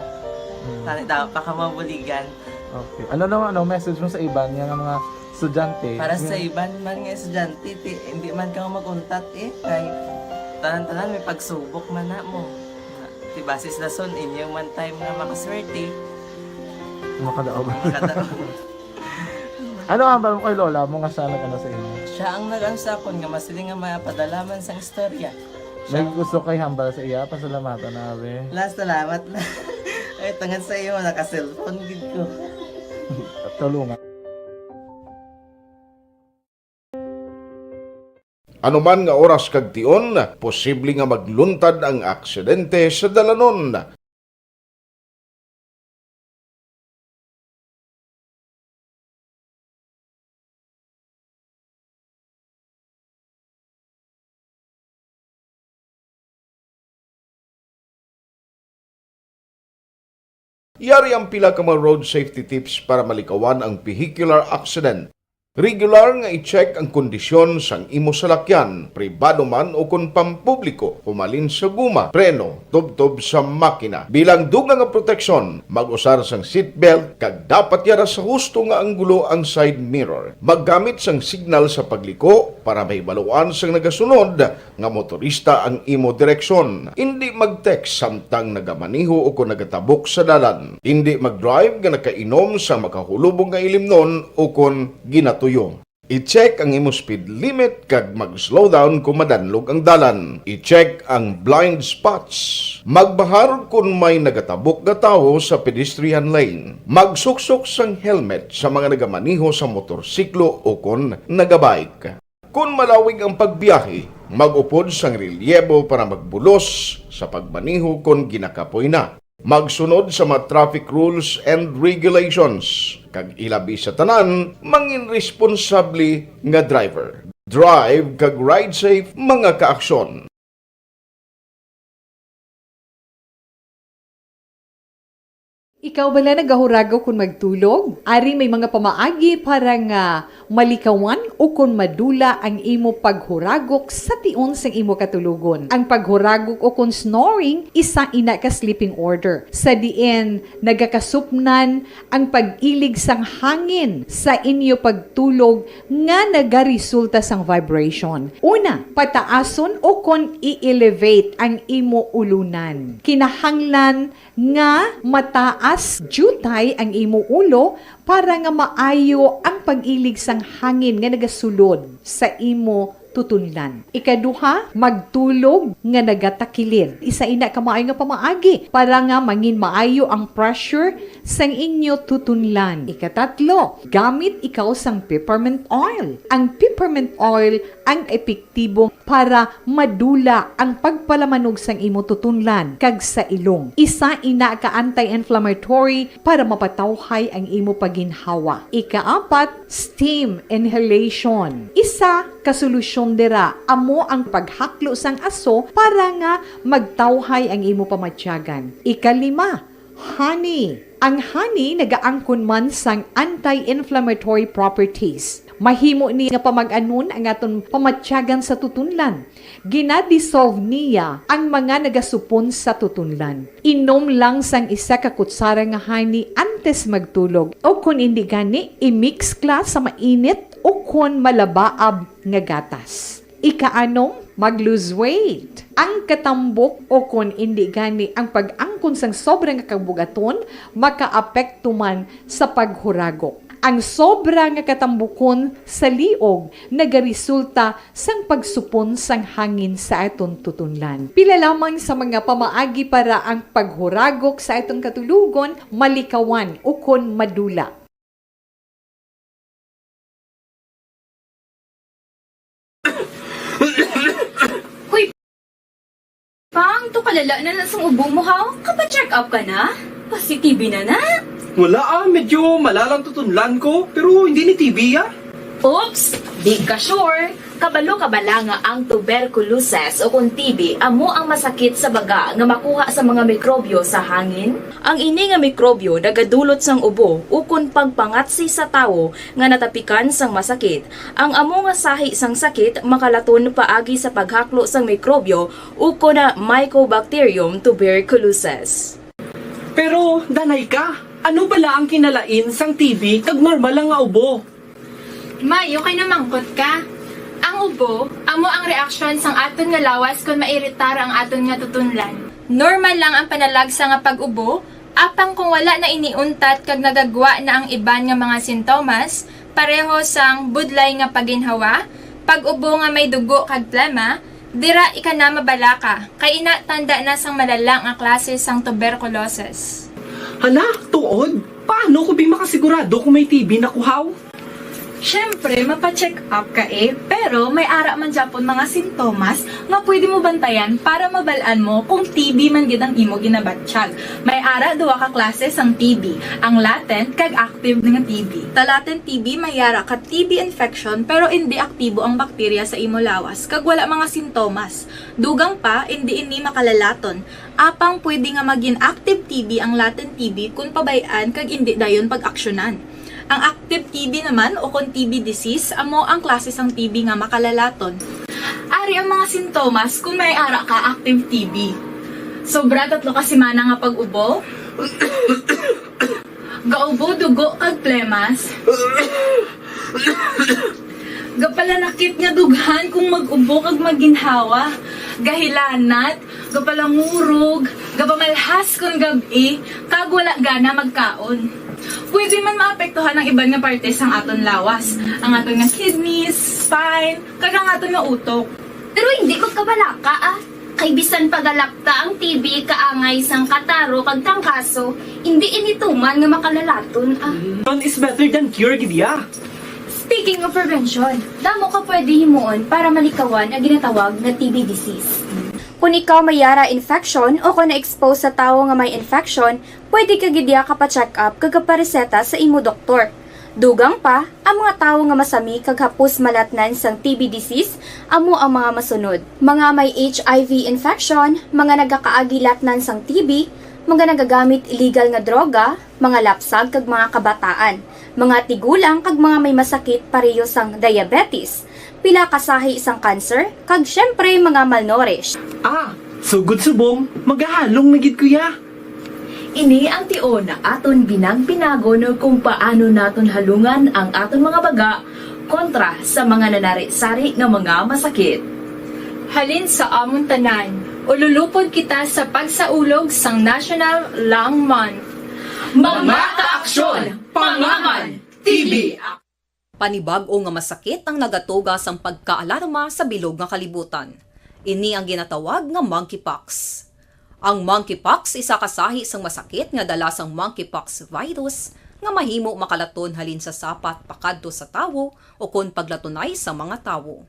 Mm. Tani daw pa ka mabuligan. Okay. Ano naman, ano, message mo sa iban nga, nga mga estudyante? Para sa Yung iban man nga estudyante, ti, hindi man ka mag-untat eh. Kay tanan-tanan may pagsubok man na mo. Ti basis lason, inyo man time nga makaswerte. Makadaog. Makadaog. Ano ang hambal mo kay lola mo nga siya nag-ano sa imo? Siya ang nag-ano sa akon nga masiling nga mapadala man sang istorya. May Siya gusto kay hambal sa iya, pasalamatan na, abi. La, salamat na. Ay, tungod sa imo, naka-cellphone gid ko. Tulungan. Anuman nga oras kag tion, posible nga magluntad ang aksidente sa dalanon. Yari ang pila ka mga road safety tips para malikawan ang vehicular accident. Regular nga i-check ang kondisyon sang imo salakyan, pribado man o kon pampubliko, humalin sa guma, preno, tubtob sa makina. Bilang dugang nga proteksyon, mag-usar sang seatbelt kag dapat yara sa husto nga anggulo ang side mirror. Maggamit sang signal sa pagliko para mahibaluan sang nagasunod nga motorista ang imo direksyon. Indi mag-text samtang nagamaneho o kon nagatabok sa dalan. Indi mag-drive nga nakainom sa makahulubong nga ilimnon o kon ginatuyo. I-check ang imo speed limit kag mag-slow down kon madanlog ang dalan. I-check ang blind spots. Magbahar kon may nagatabok nga tawo sa pedestrian lane. Magsuksok sang helmet sa mga nagamaneho sa motorsiklo o kon nagabike. Kon malawig ang pagbiyahe, mag-upod sang relyebo para magbulos sa pagmaneho kon ginakapoy na. Magsunod sa mga traffic rules and regulations, kag ilabi sa tanan, mangin responsable nga driver. Drive kag ride safe, mga kaaksyon. Ikaw bala nagahuragok kon magtulog? Ari may mga pamaagi para nga malikawan o kon madula ang imo paghuragok sa tion sang imo katulogon. Ang paghuragok o kon snoring, isa ina ka sleeping order, sa diin nagakasupnan ang pag-ilig sang hangin sa inyo pagtulog nga nagaresulta sang vibration. Una, pataason o kon i-elevate ang imo ulunan. Kinahanglan nga mataas diutay ang imo ulo para nga maayo ang pag-ilig sang hangin nga nagasulod sa imo tutunlan. Ikaduha, magtulog nga nagatakilid. Isa ina ka maayo nga pamaagi para nga mangin maayo ang pressure sang inyo tutunlan. Ikatatlo, gamit ikaw sang peppermint oil. Ang peppermint oil ang epektibo para madula ang pagpalamanog sang imo tutunlan kag sa ilong. Isa ina ka anti-inflammatory para mapatawhay ang imo pagginhawa. Ikaapat, steam inhalation. Isa ka solusyon dira amo ang paghaklo sang aso para nga magtawhay ang imo pamatyagan. Ikalima, honey. Ang honey nagaangkon man sang anti-inflammatory properties. Mahimo ni nga pamag-anon ang aton pamatyagan sa tutunlan. Gina-dissolve niya ang mga nagasupon sa tutunlan. Inom lang sang isa ka kutsara nga honey antes magtulog, o kon indi gani, i-mix kla sa mainit o kon malabaab nga gatas. Ikaanom, mag-lose weight. Ang katambok o kon indi gani ang pag-angkon sang sobra nga kabugaton makaapekto man sa paghuragok. Ang sobra nga katambukon sa liog nagaresulta sang pagsupon sang hangin sa aton tutunlan. Pila lamang sa mga pamaagi para ang paghuragok sa aton katulogon malikawan ukon madula. Hoy, Pang, to kalala na na sang ubo mo, ha? Kapa-check up ka na? Pasi-T B na na? Wala, ah, medyo malalang tutunlan ko, pero hindi ni T B, ah. Oops! Di ka sure? Kabalo ka bala nga ang tuberculosis o kon T B amo ang masakit sa baga nga makuha sa mga mikrobyo sa hangin? Ang ini nga mikrobyo nagadulot sang ubo ukon pagpangatsi sa tawo nga natapikan sang masakit. Ang amo nga sahi sang sakit makalaton paagi sa paghaklo sang mikrobyo ukon na Mycobacterium tuberculosis. Pero, danay ka, ano bala ang kinalain sang T B kag normal lang nga ubo? May, okay na mangkot ka. Ang ubo, amo ang reaksyon sang aton nga lawas kon mairitar ang aton nga tutunlan. Normal lang ang panalagsa nga pag-ubo, apang kung wala na ini untat kag nagagwa na ang iban nga mga sintomas, pareho sang budlay nga paginhawa, pag-ubo nga may dugo kag plema, dira ika na mabalaka, kay ina tanda na sang malala nga klase sang tuberculosis. Hala, tuod? Paano ko bi makasigurado kung may T B na ko, haw? Siyempre, mapa-check up ka, eh. Pero may ara man gyapon mga sintomas nga pwede mo bantayan para mabal-an mo kung T B man gid ang imo ginabatyag. May ara duha ka klase sang T B, ang latent kag active nga T B. Sa latent T B, may ara ka T B infection pero indi aktibo ang bakterya sa imo lawas kag wala mga sintomas. Dugang pa, indi ini makalalaton. Apang pwede nga magin active T B ang latent T B kon pabay-an kag indi dayon pag-aksyonan. Ang active T B naman, o kon T B disease, amo ang klase sang T B nga makalalaton. Ari ang mga sintomas kon may ara ka active T B. Sobra tatlo ka semana nga pag-ubo. Gaubo dugo kag plemas. Gapalanakit nga dughan kung mag-ubo kag maginhawa. Gahilanat, gapalangurog, gapamalhas kon gab-i, kag wala gana magkaon. Pwede man maapektuhan ang iban nga parte sang aton lawas, ang aton nga kidneys, spine, kag ang aton nga utok. Pero hindi magkabalaka, ah. Kay bisan pagalakta ang T B kaangay sang kataro kag trangkaso, hindi ini tuman nga makalalaton, ah. Prevention is better than cure, gid ya. Speaking of prevention, damo ka pwede himuon para malikawan ang ginatawag nga T B disease. Kung ikaw may yara infection o kung na-expose sa tawo nga may infection, pwede ka gid ya kapa-check up kag kapareseta sa imo doktor. Dugang pa, ang mga tawo nga masami kag hapos malatnan sang T B disease amo ang mga masunod: mga may H I V infection, mga nagakaagi latnan sang T B, mga nagagamit illegal nga droga, mga lapsag kag mga kabataan, mga tigulang kag mga may masakit pareho sang diabetes, pila ka sahi sang cancer, kag siyempre mga malnourished. Ah, sugod subong, magahalong na gid ko ya. Ini ang tion nga aton binag-binagon kung paano naton halungan ang aton mga baga kontra sa mga nanari-sari nga mga masakit. Halin sa amon tanan, ululupod kita sa pagsaulog sang National Lung Month. Mga kaaksyon, pangaman, T B. Panibag-o nga masakit ang nagatuga sang pagkaalarma sa bilog nga kalibutan. Ini ang ginatawag nga monkeypox. Ang monkeypox isa ka sahi sang masakit nga dala sang monkeypox virus nga mahimo makalaton halin sa sapat pakadto sa tawo ukon paglatunay sa mga tawo.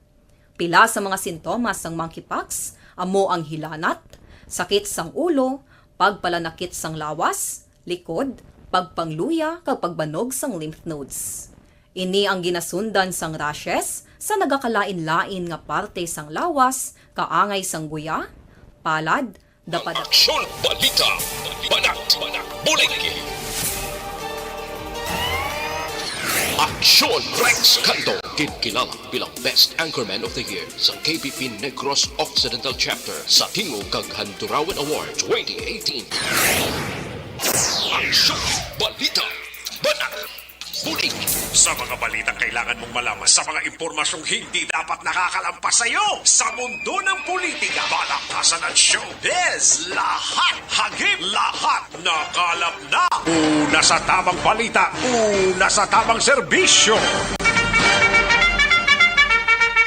Pila sa mga sintomas sang monkeypox amo ang hilanat, sakit sang ulo, pagpalanakit sang lawas, likod, pagpangluya, kag pagbanog sang lymph nodes. Ini ang ginasundan sang rashes sa nagakalain-lain nga parte sang lawas, kaangay sang guya, palad, dapat. Aksyon Balita, Banat, Bulig. Aksyon Rex Canto, ginkilala bilang Best Anchorman of the Year sa K P P Negros Occidental Chapter sa Tingog kag Handurawan Award twenty eighteen. Aksyon! Balita! Banat! Bulig! Sa mga balitang kailangan mong malaman, sa mga impormasyong hindi dapat nakakalampas sa iyo, sa mundo ng politika, balaktasan at showbiz, lahat hagip, lahat nakalap na. Una sa tamang balita, una sa tamang serbisyo.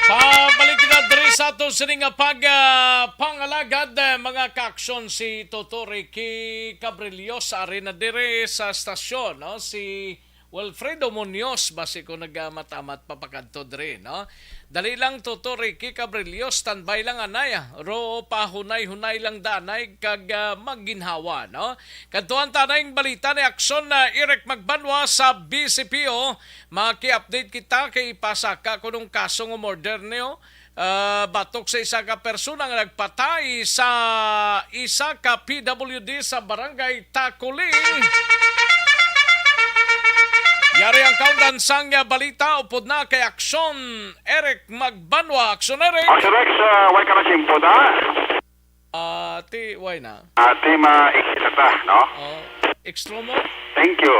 Pabalik na diri sa aton sini nga pag, ah, pangalagad, eh, mga kaaksyon, si Toto Ricky Cabrillos ari na diri sa stasyon, no? Si Wilfredo Munoz, basi ko nagamamat-amat papakadto diri, no? Dali lang, Toto Ricky Cabrillo, standby lang anay, ah. Ro, pahunay-hunay lang danay kag, ah, maginhawa, no? Kadtuan ta na ing balita ni Aksyon na Eric Magbanwa sa B C P O. Maki-update kita kay ipasaka kunong kaso nga murder niyo. Ah, batok sa isa ka persona nga nagpatay sa isa ka P W D sa Barangay Takuli. Yari ang kaundan sang balita, upod na kay Aksyon Eric Magbanwa. Aksyon Eric! Aksyon Rex, ah, why ka na simpo da? Ah, ti, why na? Ah, ti ma-, ikita ta, no? Oh, extra mo? Thank you.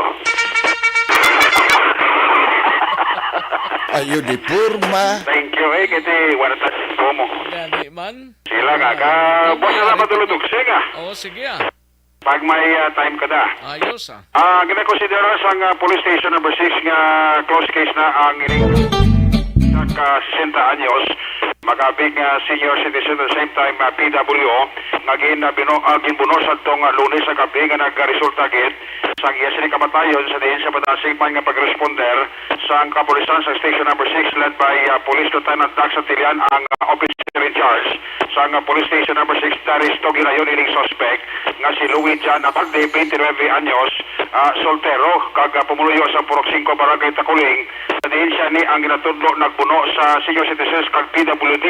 Ayo di porma. Thank you, eh, kasi wala ta simpo mo. Gani man. Sila ka, ka, Ah, boss, wala pa tulog, sige, ah. Oh, sige, ah. Pag may, ah, time ka da. Ayos, ah. Ah, ginakonsidera sang, ah, Police Station Number Six nga closed case na ang ining isa ka sesenta anyos, makabig nga senior citizen, at the same time, ah, P W, nga gin-, ah, binu-, ah, ginbuno sa tong, ah, Lunes sa gabi nga nagresulta gid sang iya sini kamatayon sa diin siya padasig man nga pag-responder sang kapulisan sa Station Number Six led by, ah, Police Lieutenant Dax Santillan ang, ah, officer in charge sang, ah, Police Station Number Six. Naaresto gid dayon ining suspect nga si Louis John Abalde, twenty-nine anyos, ah, soltero, kag, ah, pumuluyo sa Purok Singko, Barangay Takuling, sa diin siya ni ang ginatudlo nagbuno sa senior citizens kag P W D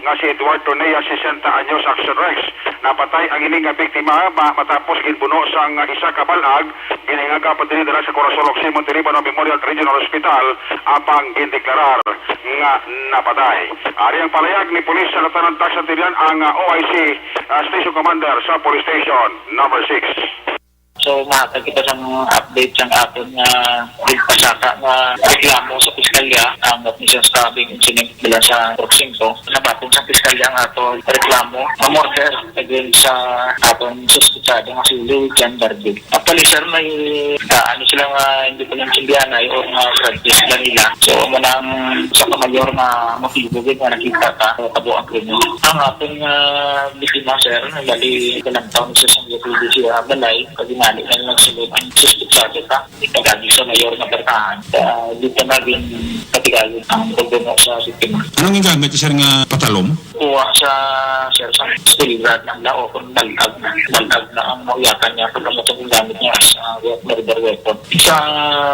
nga si Edward Tornea, sesenta anyos, Action Rex. Napatay ang ini nga biktima ma-, matapos ginbuno sang isa ka bal-ag, ginahingaga pa diri dala sa Corazon Occidental Monterrey Memorial Regional Hospital, apang gindeklarar nga napatay. Ari ang palayag ni Police Lieutenant Dax Santillan, ang, ah, O I C, ah, Station Commander sa Police Station Number Six. So, mahatag kita sang update sang aton nga ginpasaka nga reklamo sa piskalya, ang mismo stabbing incident nila sa Purok Singko. Nabaton sa piskalya ang aton reklamo nga murder against sa aton suspetsado nga si Louis John Garvey. Actually, sir, may, ah, ano sila nga hindi ko naintindihan ay or nga drug test lang nila. So, amo na ang sa pamayor nga motibo gid nga nakita ta sa kabuang krimen. Ang aton nga biktima, sir, bali, kalantaw ni siya sa P D C, ah, balay, pag inali na nagsulod ang suspetsado ta. Ipagagi sa mayor nga barkahan. Ah, di pa naging katigalo ang pagbuno sa biktima. Anong gingamit, sir, nga patalom? Kuha sa, sir, sa steel rod lang daw, kung balag na. Balag na ang mauyakan niya, kung ano itong gamit niya sa murder weapon. Sa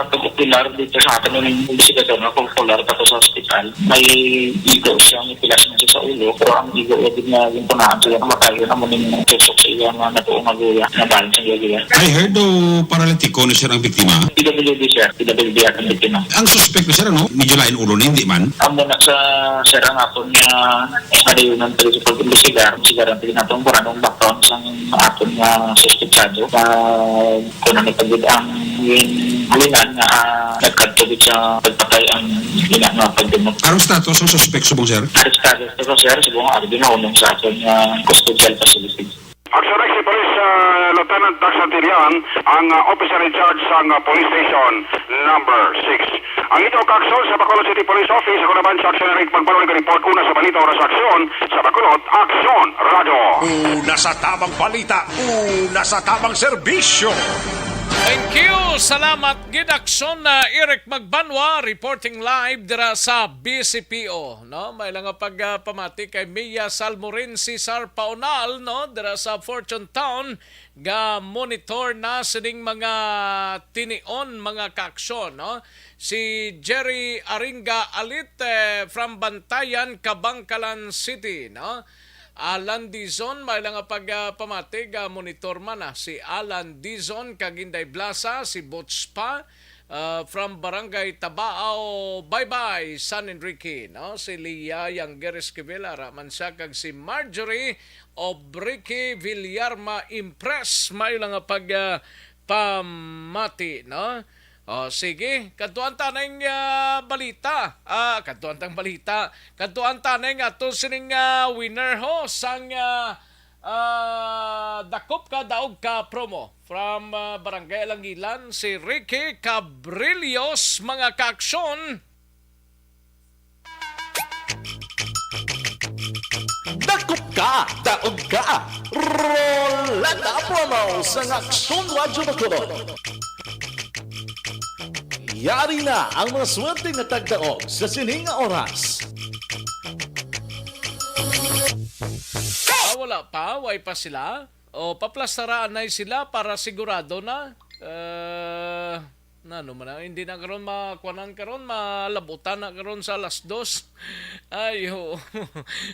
pag-opinar dito sa aton ng investigador na popular pa to sa ospital, may igo siya, may pilas na siya sa ulo, pero ang igo niya din nga yung punaan siya, namatay yun, amo ning tusok sa iya nga natuong maguya, nabahan sa iya. I heard daw paralitiko ni sir ang biktima. P W D, sir. P W D ang biktima. Ang suspect na, sir, ano? Medyo lain ulo na, hindi man? Amo na sa, sir, ang akon nga kadayunan pa sa pag-imbestigar. Sigaran pa natin kung anong background sang akon nga suspetsado. Ah, kung ano pa gid ang halina nga, ah, nagkadto gid sa pagpatay ang ina nga pagdumot. Anong status ang suspect subong, sir? Arestado ito, sir, subong ari ginahunong sa aton nga custodial facility. Action Rex, si Police, ah, Lieutenant Dax Santillan, ang, ah, officer in charge sang, ah, Police Station Number Six. Ang inyo kaaksyon sa Bacolod City Police Office, ako naman sa Action Eric Magbanwa, nag-report una sa balita, una sa aksyon, sa Bacolod, Aksyon Radyo. Una sa tamang balita, una sa tamang serbisyo. Thank you. Salamat gid, Aksyon na Eric Magbanwa, reporting live dira sa B C P O, no? May lang nga pagpamati kay Mia Salmorin, Cesar Paunal, no? Dira sa Fortune Town, ga monitor na sining mga tinion, mga kaaksyon, no? Si Jerry Aringa Alit, eh, from Bantayan, Kabankalan City, no? Alan Dizon, may lang nga pagpamati, ga monitor man na si Alan Dizon, kag Inday Blasa, si Boots pa, Ah, from Barangay Tabao, Baybay, San Enrique, no? Si Lia Yangger Esquivel, ara man siya, kag si Marjorie Obrique Villarma Impress. Maayo lang nga pag, ah, pamati, no? O, sige, kadtuan ta ning, ah, balita. Ah, kadtuan tang balita. Kadtuan ta ning ato sining, ah, winner ho sang, ah, ah, Dakop Ka, Daog Ka promo. From, ah, Barangay Alangilan, si Ricky Cabrillos, mga kaaksyon. Dakop ka, daog ka. Roleta promo sa Aksyon Radyo Bacolod. Yari na ang mga swerte nga tagdaog sa sining nga oras. Ah, wala pa, way pa sila. O, paplastaran na sila para sigurado na. Ah, nano man na, hindi na karon makuanan karon, malabutan na karon sa alas dos. Ay, oo.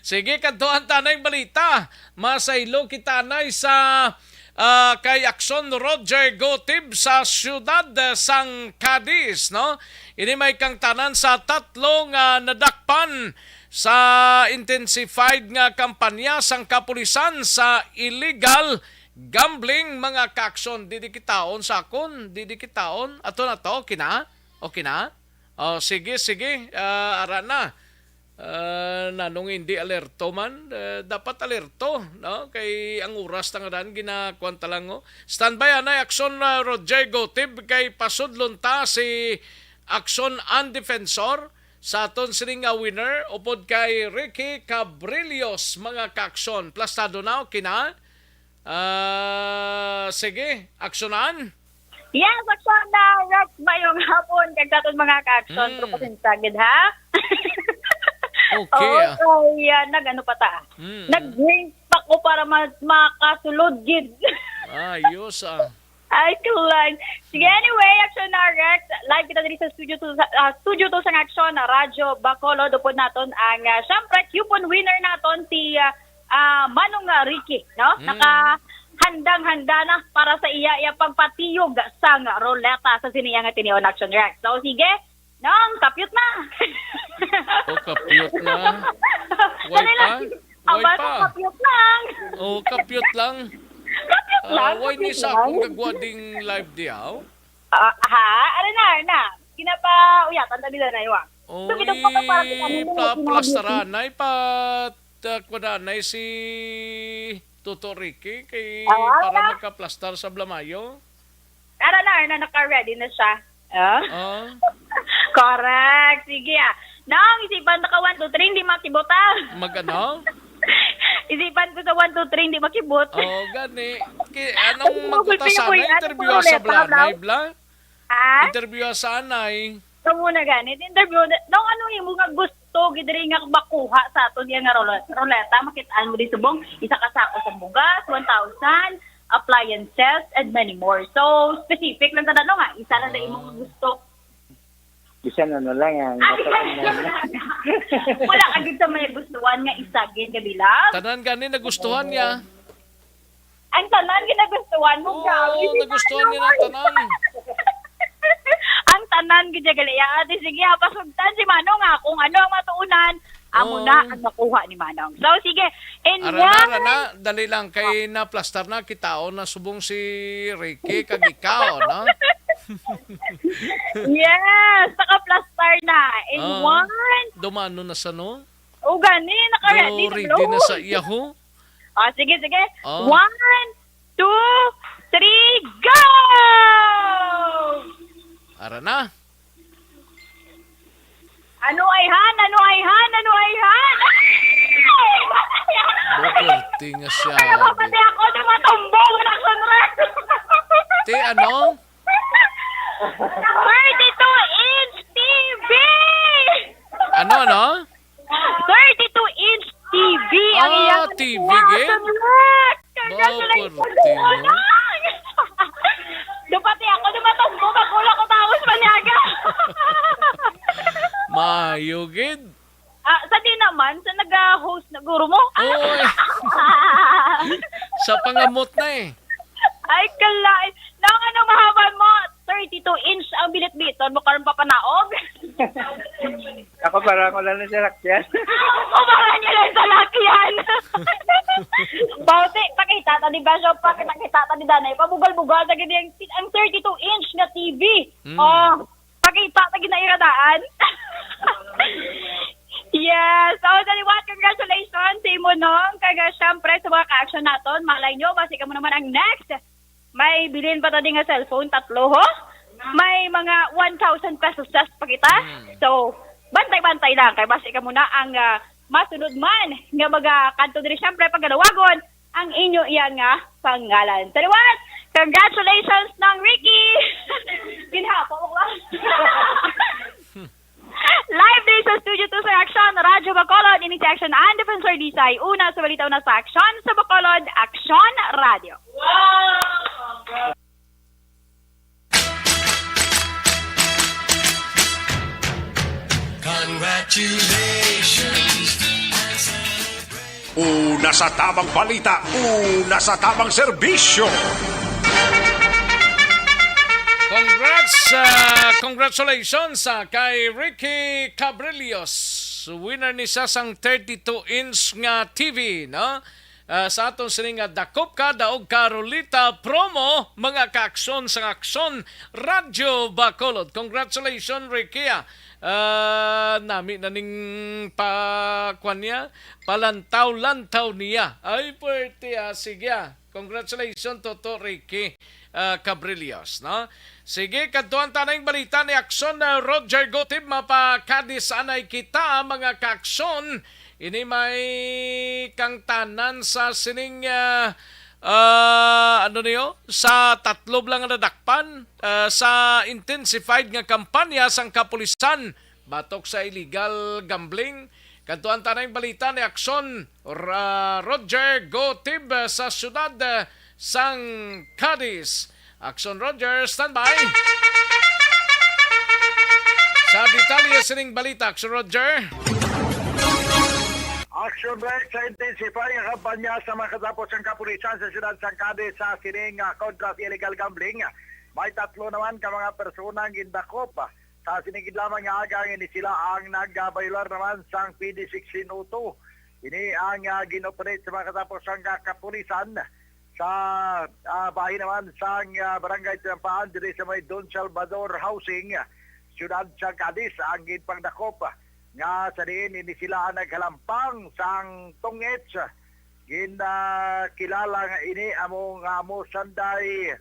Sige, kadtuan ta na yung balita. Masaylo kita na sa, ah, kay Akson Roger Gotib sa siyudad, ah, sang Cadiz, no? Ini may kangtanan sa tatlo nga nadakpan sa intensified nga kampanya sang kapulisan sa illegal gambling, mga kaakson. Di di kitaon sa akon, di di kitaon. Ato na to, okay na? Okay na? Oh, sige, sige. Ah, ara na. Ah, nanong hindi alerto man, eh, dapat alerto, no? Kay ang oras na nga dan, ginakuan ta lang, oh. Standby, anay, Akson, ah, Roger Gotib, kay pasudlon ta si Akson ang defensor sa aton sini nga winner, upod kay Ricky Cabrillos, mga kaakson. Plastado na, okay na? Ah, sige, aksyonan. Yes, aksyon na, Rex. Mayong hapon, kag sa aton mga ka-action. Mm. Pero pasensya gid, ha? Okay, ah. Okay, ah, nag-ano pa ta? Mm. Nag-drink pa ko para ma-, makasulod gid. Ayos, ah. Ay, kulang. Sige, anyway, action na, Rex. Live kita diri sa Studio two, sa, ah, Studio two sang Action, na Radyo Bacolod. Upod naton ang, ah, syempre, coupon winner naton, si, ah, ah, Manong, ah, Ricky, no? Mm. Nakahandang-handa na para sa iya, iya pagpatiyog sang roleta sa sini nga tinion, Action Rex. So, sige, Nong, kapyot na. Oh, kapyot na. Way Dali pa? Lang. Way Aba, pa? Kapyot lang. Oh, kapyot lang. Kapyot Ah, lang, way ni kapyot sa lang. Akong gagwa ding live diaw? Ah, ha? Ari na, ari na. Ginapa-, uyatan, tabi na, iwa. Oy, So, kita pa ka parang ano, ano, paplastaran, ay, pa, ta-, kuwananay si Toto Ricky kay Ah, para wala. Magkaplastar sa Blamayo. Ara na, ara na, naka-ready na siya. Ah? Ah. Correct. Sige, ah. Nang, isipan na ka one, two, three, hindi makibot, ah. Mag-ano? Isipan ko sa one, two, three, hindi makibot. Oo, gani. Ki-, anong Ay, magkuta Google Pay sana? Ako, eh. Ano Interview po, sa Bla-, Bla? Nay Bla? Ah? Interview sa anay. Ito muna, gani. Interview na, nung ano yung mga gusto, gid rin nga makuha sa aton yung nga rolo-, roleta, makitaan mo di subong, isa ka sako sa bugas, one thousand, appliances, and many more. So, specific lang sa tanong, ha? Isa lang na imong Ah. gusto. Bisan ano lang yan. Ay, Basta ano lang. Wala ka gid sa may gustuhan nga isa gid, kabila? Tanan gani nagustuhan niya. Ang tanan ginagustuhan mo, Oo, grabe, si nagustuhan Manong. Nila tanan. Ang tanan gid gali. Ya, ate, sige, ha, pasugtan si Manong, ha, kung ano ang matuunan, amo Oo. Na ang makuha ni Manong. So, sige, in Ara na, one ara na, dali lang kay naplastar na, kitaon na subong si Ricky kag ikaw, no? Yes, nakaplastar na. In Oo. One. Dumano na sa no? O, gani, naka-ready na, ready na sa Yahoo. Ah, sige, sige. Oh. One, two, three, go! Ara na. Ano ay han? Ano ay han? Ano ay han? Bukerte nga siya. Ano ba pati ako na matumbo? Wala ko na. Te, ano? Thirty-two inch T V! Ano, ano? Thirty-two inch T V ang Ah, iyang T V, kuha, gid? Sir Rex. Congratulations, Wow, Sir Rex. Dupati ako, dumatong ko, magulo ko, tapos manyaga. Maayo, gid. Ah, sa di naman, sa nag-host na guro mo. Oy. Sa pangamot na eh. Ay, kalay. Nang ano mahaban mo? thirty-two inch ang bilit-biton mo karon, Papa Naog. Ako, parang wala na siya lakyan. Ako, parang niya lang sa lakyan. Bawti, pakita ta, di ba? So, pakita-kita ta ni Danay. Pabugal-bugal na gid ang, ang thirty-two inch nga T V. Mm. Oh, pakita ta gid na iradaan. Yes. So, daliwat, congratulations sa imo, Nong. Kag, ah, syempre, sa mga ka-action naton, malay nyo, basi kamo naman ang next. May bilin pa ta din nga cellphone, tatlo, ho? May mga one thousand pesos just pa kita. Mm. So, bantay-bantay lang. Kay basi kamo na ang, ah, masunod man nga magakadto diri, syempre, pagalawagon ang inyo iya nga pangalan. Daliwat, congratulations, Nong Ricky! Ginhapo mo ko. Live din sa Studio two sa Aksyon, Radyo Bacolod, ini si Aksyon and Defensor Disay. Una sa balita, una sa aksyon sa Bacolod, Aksyon Radio. Congratulations. Una sa tamang balita, una sa tamang serbisyo. Congrats, ah, congratulations, ah, kay Ricky Cabrillos. Winner ni siya sang thirty-two inch nga T V, no? Ah, sa aton sini nga Dakop Ka, Daog Ka, Ruleta promo, mga kaaksyon sang Aksyon Radyo Bacolod. Congratulations, Ricky, ah. Ah, nami na ning pa, kwan niya, palantaw-lantaw niya. Ay, puwerte, ah. Sige, ah. Congratulations, Toto Ricky, ah, Cabrillos, no? Sige, kadtuan ta na ning balita ni Aksyon, ah, Roger Gotib, mapakadis anay kita, mga kaaksyon. Ini may kangtanan sa sining, ah, ah, ano niyo? Sa tatlo lang nga nadakpan, ah, sa intensified nga kampanya sang kapulisan batok sa illegal gambling. Kadtuan ta na ning balita ni Aksyon Ra-, Roger Gotib, ah, sa siyudad, ah, sang Cadiz. Aksyon Roger, standby. Sa detalye sining balita, Aksyon Roger. Action Rex sa intensify nga kampanya sa mga katapos ang kapulisan sa siyudad sang Cadiz sa sining, ah, kontra sa illegal gambling. May tatlo naman ka mga persona ang gindakop. Sa sinigid lamang nga aga, ini sila ang nagabayular naman sang P D sixteen oh two. Ini ang, ah, gin-operate sa mga katapos ang ka-, kapulisan sa, ah, bahin naman sang, ah, Barangay Tinampaan diri sa may Don Salvador Housing, siyudad sa Cadiz, ang ginpangdakop nga sa diin ini sila ang naghalampang sang tungits. Gin, ah, kilala nga ini amo nga amo sanday,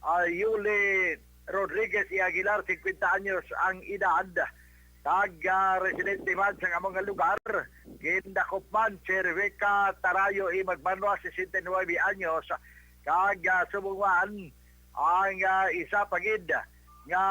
ah, Yuli Rodriguez y Aguilar, singkwenta anyos ang edad, kag, ah, residente man sa amo nga lugar. Gindakop man si Rebecca Tarayo y Magbanwa, sesenta y nuebe anyos, kag, ah, subong man ang, ah, isa pa gid nga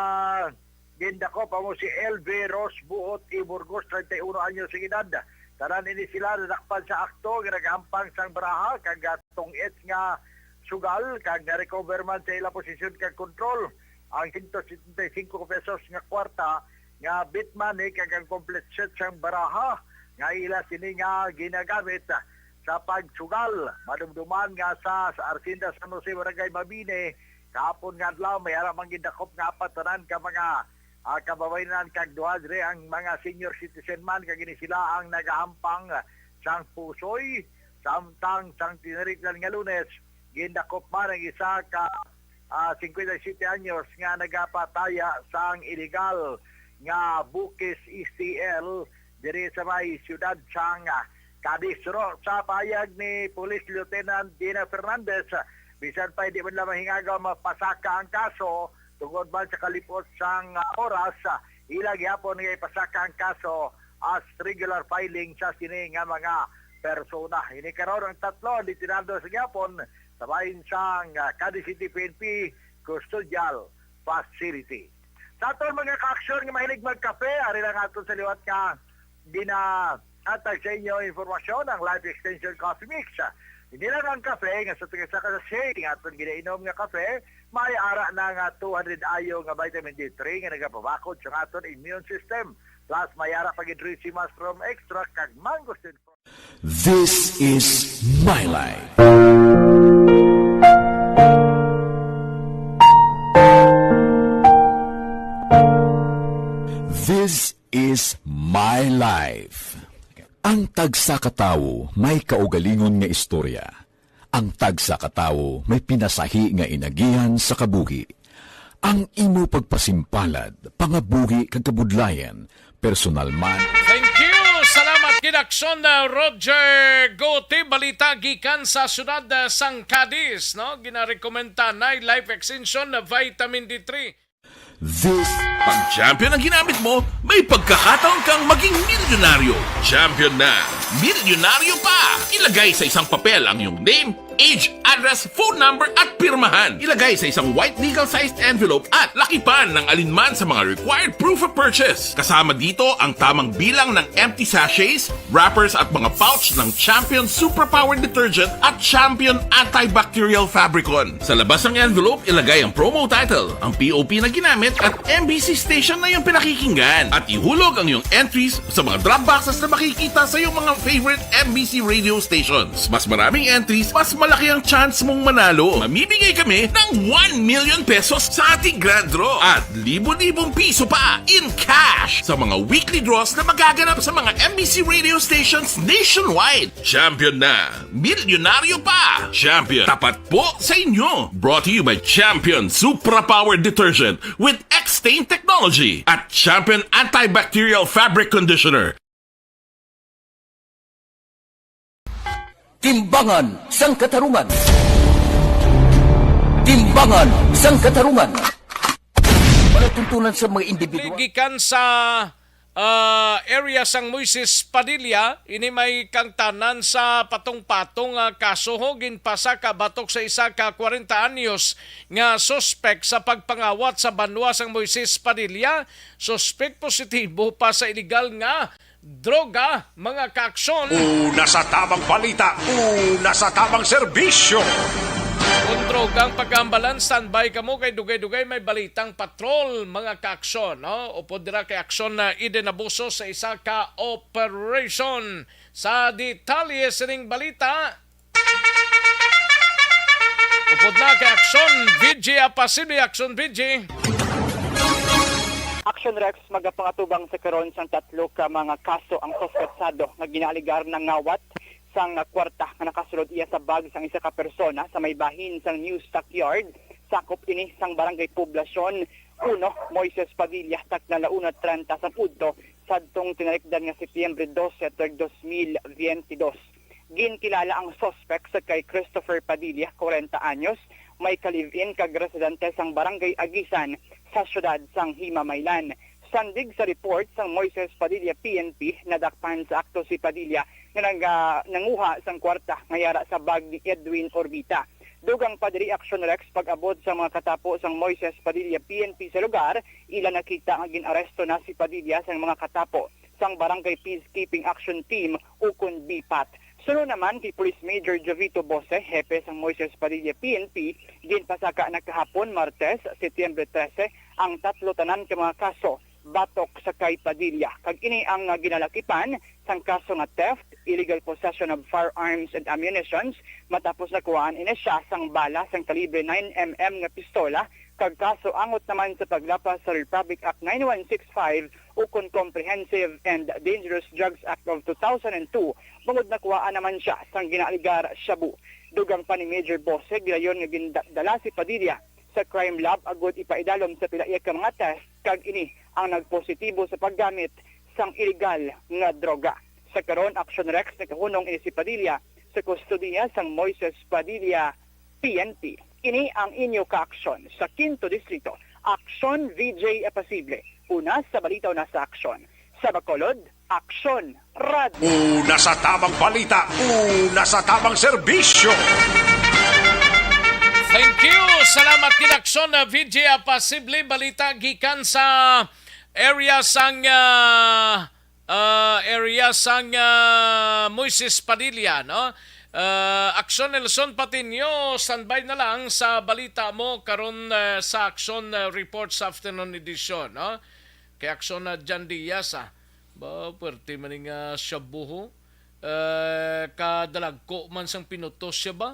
gindakop amo si L V Rose Buot y Burgos, treinta y uno anyos ang edad. Tanan ini sila nadakpan sa akto nga nagahampang sang baraha kag, ah, tungits nga sugal, kag na-recover man sa ila posisyon kag kontrol ang sento setenta y cinco pesos nga kwarta nga bet money kag ang complete set sang baraha nga ila sini nga ginagamit sa pagsugal. Madumduman nga sa, sa Arsinda San Jose, Barangay Mabini, kahapon nga adlaw, may ara man gindakop nga apat tanan ka mga, ah, kababayen-an kag duha diri ang mga senior citizen man, kag ini sila ang nagahampang sang pusoy. Samtang sang tinariklan nga Lunes, gindakop man ang isa ka, ah, singkwenta y siyete anyos nga nagapataya sang iligal nga Bukis S T L diri sa may siyudad sang, ah, Cadiz. Ro, sa pahayag ni Police Lieutenant Dina Fernandez, ah, bisan pa hindi man lamang hingaga mapasaka ang kaso tungod man sa kalipot sang, ah, oras, ah, ila gihapon nga ipasaka ang kaso as regular filing sa sini nga mga persona. Ini karon ang tatlo ang detenado sa gihapon sa bahin sang, ah, Cadiz City P N P Custodial Facility. Sa aton mga kaaksyon nga mahilig magkape, ari lang aton sa liwat nga ginahatag sa inyo informasyon ang Life Extension Coffee Mix. Hindi lang ang kape nga sa tuig sa kasasay nga aton ginainom nga kape, may ara na nga two hundred I U nga vitamin D three nga nagapabakod sa aton immune system. Plus, may ara pa gid Ritzy Mushroom Extract kag Mangosteen. This is My Life. My Life. Ang tagsa ka tawo may kaugalingon nga istorya. Ang tagsa ka tawo may pinasahi nga inagihan sa kabuhi. Ang imo pagpasimpalad, pangabuhi kag kabudlayan, personal man. Thank you! Salamat, Kinaksyon na Roger Gote. Balita gikan sa siyudad, ah, sang Cadiz, no? Ginarekomenda na Life Extension na Vitamin D three. This Pag Champion ang ginamit mo, may pagkakataon kang maging milyonaryo. Champion na, milyonaryo pa! Ilagay sa isang papel ang iyong name, age, address, phone number, at pirmahan. Ilagay sa isang white legal-sized envelope at lakipan ng alinman sa mga required proof of purchase. Kasama dito ang tamang bilang ng empty sachets, wrappers, at mga pouch ng Champion Superpower Detergent at Champion Antibacterial Fabricon. Sa labas ng envelope, ilagay ang promo title, ang P O P na ginamit, at M B C station na iyong pinakikinggan. At ihulog ang iyong entries sa mga drop boxes na makikita sa iyong mga favorite M B C radio stations. Mas maraming entries, mas malaki ang chance mong manalo. Mamimigay kami ng one million pesos sa ating grand draw at libo-libong piso pa in cash sa mga weekly draws na magaganap sa mga M B C radio stations nationwide. Champion na! Milyonaryo pa! Champion, tapat po sa inyo! Brought to you by Champion Supra Power Detergent with X-Stain Technology at Champion Antibacterial Fabric Conditioner. Timbangan sang Katarungan. Timbangan sang Katarungan. Palatuntunan sa mga individual. Gikan sa, ah, area sang Moises Padilla, ini may kangtanan sa patong-patong nga kaso ho, ginpasaka batok sa isa ka kwarenta anyos nga suspek sa pagpangawat sa banwa sang Moises Padilla. Suspek positibo pa sa iligal nga droga, mga kaaksyon. Una sa tamang balita, una sa tamang serbisyo. Kung droga ang pagkahambalan, standby kamo kay dugay-dugay may balitang patrol, mga kaaksyon, no? Upod dira kay Aksyon na Eden Abuso sa isa ka operation. Sa detalye sining balita, upod na kay Aksyon V G Apacible, Aksyon V G. Action Rex, magapangatubang sa karon sang tatlo ka mga kaso ang suspetsado nga ginaaligar nangawat sang kwarta nga nakasulod iya sa bag sang isa ka persona sa may bahin sang New Stockyard. Sakop ini sang Barangay Poblacion Uno, Moises Padilla, takna la una treinta sang udto, sadtong tinalikdan nga Setyembre dose, tuig dos mil biyente dos. Ginkilala ang suspek sa kay Christopher Padilla, kwarenta anyos, may ka-live-in kag residente sang Barangay Aguisan sa siyudad sang Himamaylan. Sandig sa report sang Moises Padilla P N P, nadakpan sa akto si Padilla nga naga-, nanguha sang kwarta nga yara sa bag ni Edwin Orbita. Dugang pa diri, Action Rex, pag-abot sa mga katapo sang Moises Padilla P N P sa lugar, ila nakita nga gin-aresto na si Padilla sang mga katapo sang Barangay Peacekeeping Action Team, ukon BPAT. Suno naman kay Police Major Jovito Bose, hepe sang Moises Padilla P N P, ginpasaka na kahapon, Martes, Setyembre trese, ang tatlo tanan ka mga kaso batok sa kay Padilla. Kag ini ang, ah, ginalakipan sang kaso nga theft, illegal possession of firearms and ammunitions, matapos nakuhaan ini siya sang bala sang kalibre nine M M nga pistola, kag kaso angot naman sa paglapas sa Republic Act nine one six five ukon Comprehensive and Dangerous Drugs Act of two thousand and two, bangod nakuhaan naman siya sang ginaaligar shabu. Dugang pa ni Major Bose, gilayon nga gindala si Padilla sa crime lab agud ipaidalom sa pila iya ka mga test, kag ini ang nagpositibo sa paggamit sang iligal nga droga. Sa karon, Action Rex, nakahunong ini si Padilla sa kustodiya sang Moises Padilla P N P. Ini ang inyo kaaksyon sa Quinto Distrito. Aksyon V J Apasible. Una sa balita, una sa aksyon. Sa Bacolod, Aksyon Radyo. Una sa tamang balita, una sa tamang serbisyo. Thank you. Salamat, Kinaksyon na V J Apasible. Balita gikan sa area sang, ah, ah, area sang, ah, Moises Padilla, no? Ah, Aksyon Nelson Patiño, standby na lang sa balita mo karon, ah, sa Aksyon, ah, Report sa afternoon edition, no? Kay Aksyon na Jan Diaz, ah. Ba, pwerte man ni nga shabu, ho. Eh, kadalagko man sang pinutos siya ba?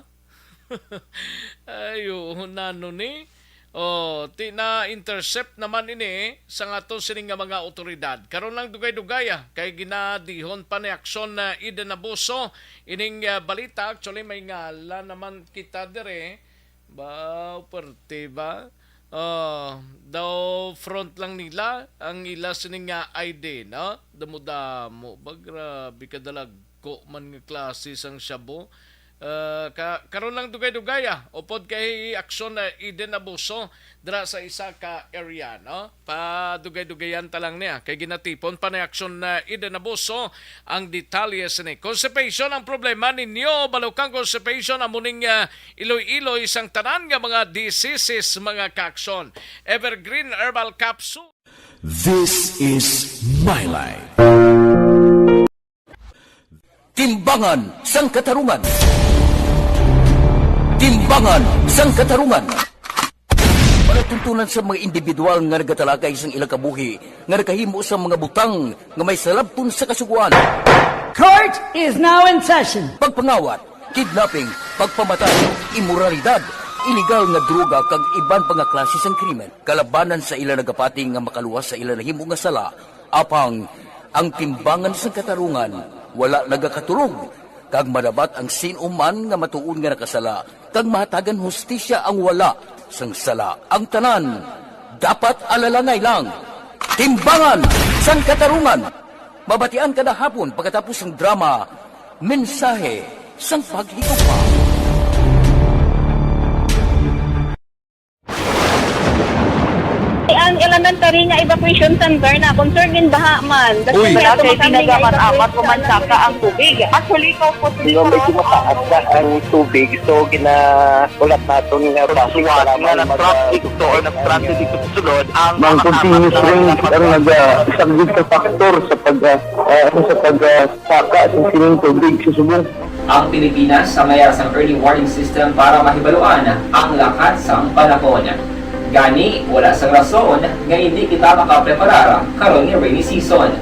Ay, oo, nano ni? Oh, ti na-intercept naman ini sa aton sining nga mga awtoridad. Karon lang dugay-dugay, ah, kay ginadihon pa ni Aksyon na Eden Abuso ining, ah, balita. Actually, may ngalan naman kita dire. Ba, perte ba? Oh, daw front lang nila ang ila sining nga I D, no? Damo-damo ba? Grabe kadalagko man nga klase sang shabu. Ah, ka, karon lang dugay-dugay, ah. Upod kay Aksyon na Eden Abuso dira sa isa ka area, no? Padugay-dugayan ta lang niya. Kay ginatipon pa ni Aksyon na Eden Abuso ang detalye sini. Constipation ang problema ninyo, balukang constipation, amo ning, ah, iloy-iloy sang tanan nga mga diseases, mga kaaksyon. Evergreen Herbal Capsule. This is My Life. Timbangan sang Katarungan. Timbangan sang Katarungan. Palatuntunan sa mga individual nga nagatalakay sang ilang kabuhi nga nakahimo sa mga butang nga may salabton sa kasugoan. Court is now in session. Pagpangawat, kidnapping, pagpamatay, imoralidad, iligal nga droga kag iban pa nga klase sang krimen kalabanan sa ila nagapati nga makaluwas sa ila nahimo nga sala. Apang ang timbangan sang katarungan wala nagakatulog, kag madabat ang sin-o man nga matuod nga nakasala, kag mahatagan hustisya ang wala sang sala. Ang tanan dapat alalangay lang. Timbangan sang Katarungan. Mabatian kada hapon pagkatapos sang drama, Mensahe sang Paghigugma. Ang elementary nga evacuation center na concern in baha man. Uy. Wala kay pinagaman amat ko man saka ang tubig. Actually, ikaw po, Hindi, medyo mataas na ang tubig. So, ginahulat naton nga base sa nga mga nag-traffic to or nag-transit dito sa sulod, ang Mang mga continuous apat na rain ang nag-, ah, isa gid sa factor sa pag, ah, ah, ano, sa pag, ah, saka sa sining tubig sa subong. Ang Pilipinas sa mayara sang early warning system para mahibaluan ang lakat sang panahon. Gani, wala sang rason nga hindi kita makapreparar karon nga rainy season.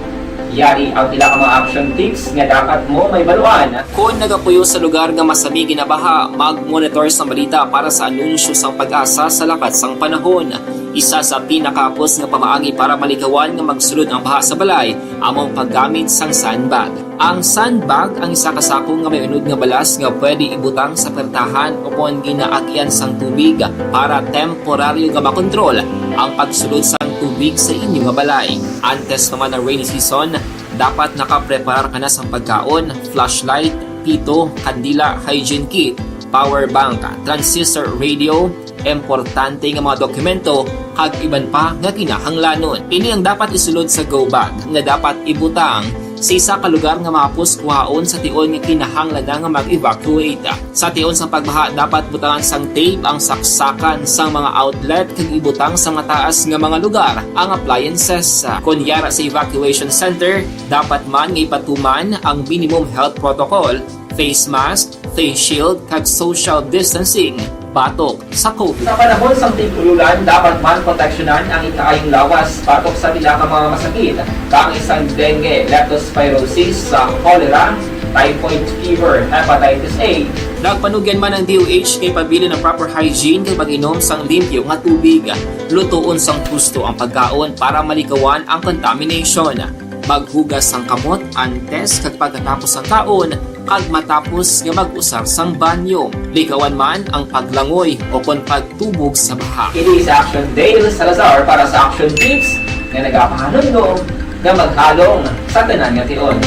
Yari ang pila ka mga action tips nga dapat mo mahibaluan. Kon nagapuyo sa lugar nga masami ginabaha, mag-monitor sang balita para sa anunsyo sang PAGASA sa lakat sang panahon. Isa sa pinakahapos nga pamaagi para malikawan nga magsulod ang baha sa balay amo ang paggamit sang sandbag. Ang sandbag ang isa ka sako nga may unod nga balas nga pwede ibutang sa pertahan o kon ginaagyan sang tubig para temporaryo nga makontrol ang pagsulod sang tubig sa inyo nga balay. Antes pa man ang rainy season, dapat nakapreparar ka na sang pagkaon, flashlight, pito, kandila, hygiene kit, power bank, transistor radio, importante nga mga dokumento, kag iban pa nga kinahanglanon. Ini ang dapat isulod sa go bag nga dapat ibutang sa isa ka lugar nga mahapos kuhaon sa tion nga kinahanglan na nga mag-evacuate. Sa tion sang pagbaha, dapat butangan sang tape ang saksakan sang mga outlet kag ibutang sa mataas nga mga lugar ang appliances. Kon yara sa evacuation center, dapat man nga ipatuman ang minimum health protocol, face mask, face shield, kag social distancing batok sa COVID. Sa panahon sang tig-ululan, dapat man proteksyonan ang ikaayong lawas batok sa pila ka mga masakit, kaangay sang dengue, leptospirosis, sa cholera, typhoid fever, hepatitis A. Nagpanugyan man ang D O H kay pabilin ang proper hygiene kag pag-inom sang limpyo nga tubig. Lutoon sang husto ang pagkaon para malikawan ang contamination. Maghugas sang kamot antes kag pagkatapos sang kaon, kag matapos nga mag-usar sang banyo. Likawan man ang paglangoy o kon pagtubog sa baha. Kini si Action Dale Salazar para sa Action Tips nga nagapahanumdom nga maghalong sa tanan nga tion.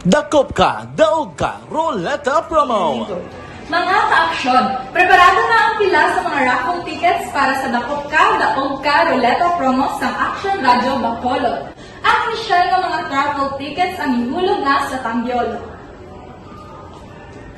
Dakop ka, daog ka, Roleta Promo! Mga ka-aksyon, preparado na ang pila sa mga raffle tickets para sa Dakop Ka, Daog Ka Roleta Promo sang Action Radio Bacolod. Ang inisyal nga mga raffle tickets ang ihulog na sa tambyol.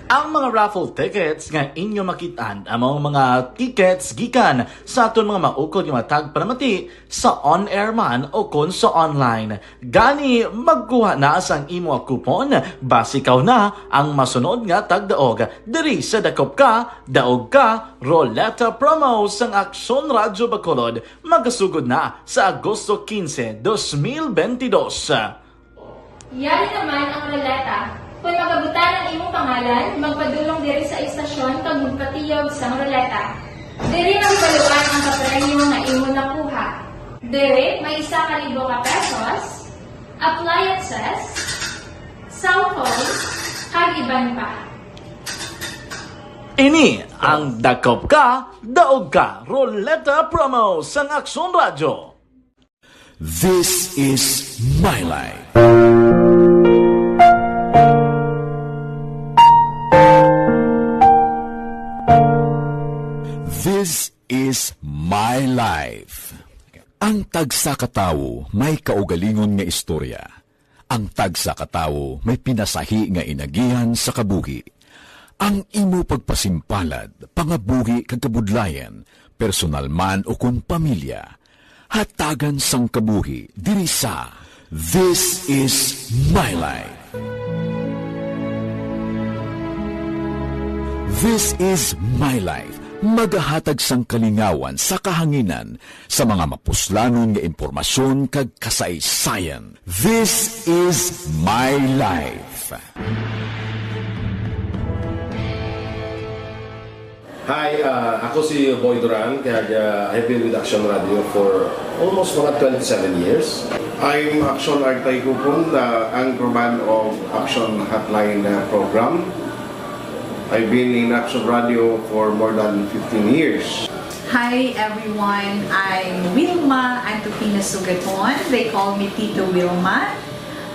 Ang mga raffle tickets nga inyo makit-an amo ang mga tickets gikan sa aton mga maukod nga mga tagpanamati sa on-air man o kon sa online. Gani, magkuha na sang imo coupon, basi ikaw na ang masunod nga tagdaog diri sa Dakop Ka, Daog Ka, Roleta Promo sang Aksyon Radyo Bacolod, magasugod na sa Agosto quince, dos mil bentidós. Yari naman ang roleta. Kung magabutang ang imong pangalan, magpadulong diri sa istasyon kag magpatiyog sang roleta. Diri magpaluan ang kapremyo nga imo nakuha. Diri may isa ka libo ka pesos, appliances, cellphone, kag iban pa. Ini ang Dakop Ka, Daog Ka Roleta Promo sang Aksyon Radyo. This is my life. This is my life. Ang tagsa ka tawo may kaugalingon nga istorya. Ang tagsa ka tawo may pinasahi nga inagihan sa kabuhi. Ang imo pagpasimpalad, pangabuhi kag kabudlayan, personal man o kon pamilya, hatagan sang kabuhi diri sa This Is My Life. This Is My Life magahatag sang kalingawan sa kahanginan sa mga mapuslanon nga impormasyon kag kasaysayan. This Is My Life. Hi, uh, ako si Boy Duran, kag uh, I've been with Action Radio for almost mga twenty-seven years. I'm Action Artay Kupon, the anchorman of Action Hotline uh, program. I've been in Action Radio for more than fifteen years. Hi everyone, I'm Wilma Antupina Sugaton. They call me Tito Wilma.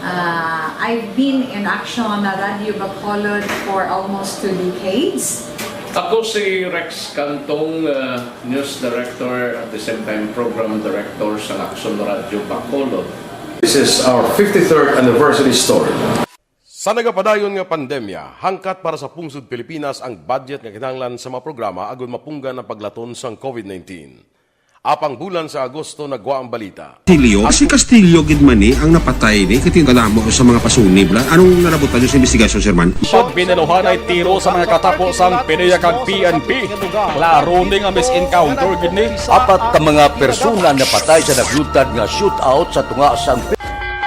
Uh, I've been in Action Radio Bacolod for almost two decades. Ako si Rex Cantong, uh, News Director at the same time Program Director sa Action Radio Bacolod. This is our fifty-third anniversary story. Sa nagapadayon nga pandemya, hangkat para sa pungsod Pilipinas ang budget nga kinahanglan sa mga programa agud mapunggan ang paglaton sang covid nineteen. Apang bulan sa Agosto nagwa ang balita. Castillo? Si Castillo gid man ni ang napatay ni, kay kadamo sa mga pasunib la. Anong nalabutan niyo sa investigasyon, Sir Man? Sud, binaluhanay tiro sa mga katapo sang PDEA kag P N P. Klaro ni nga mis-encounter gid ni. Apat ka mga persona napatay sa naglutad nga shootout sa tunga sang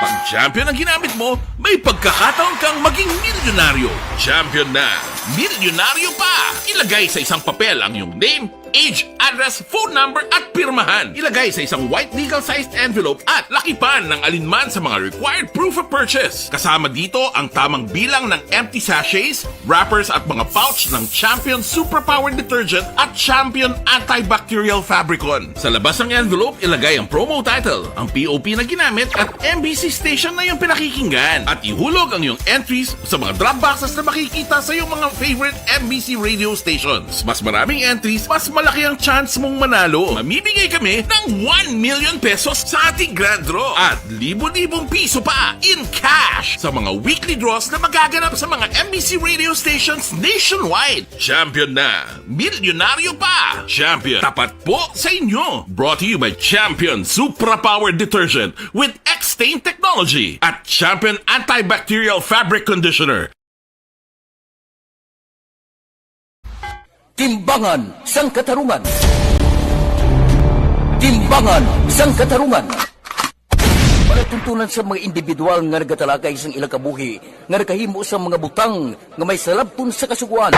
Pag-champion ang ginamit mo, may pagkakataon kang maging milyonaryo. Champion na! Milyonaryo pa! Ilagay sa isang papel ang iyong name, age, address, phone number, at pirmahan. Ilagay sa isang white legal-sized envelope at lakipan ng alinman sa mga required proof of purchase. Kasama dito ang tamang bilang ng empty sachets, wrappers, at mga pouch ng Champion Superpower Detergent at Champion Antibacterial Fabricon. Sa labas ng envelope, ilagay ang promo title, ang P O P na ginamit, at M B C station na iyong pinakikinggan. At ihulog ang iyong entries sa mga drop boxes na makikita sa iyong mga favorite M B C radio stations. Mas maraming entries, mas malaki ang chance mong manalo. Mamimigay kami ng one million pesos sa ating grand draw at libo-libong piso pa in cash sa mga weekly draws na magaganap sa mga M B C radio stations nationwide. Champion na! Milyonaryo pa! Champion, tapat po sa inyo! Brought to you by Champion Supra Power Detergent with X-Stain Technology at Champion Antibacterial Fabric Conditioner. Timbangan sang Katarungan. Timbangan sang Katarungan. Palatuntunan sa mga individual nga nagatalakay sang ilang kabuhi nga nakahimo sa mga butang nga may salabton sa Kasugoan.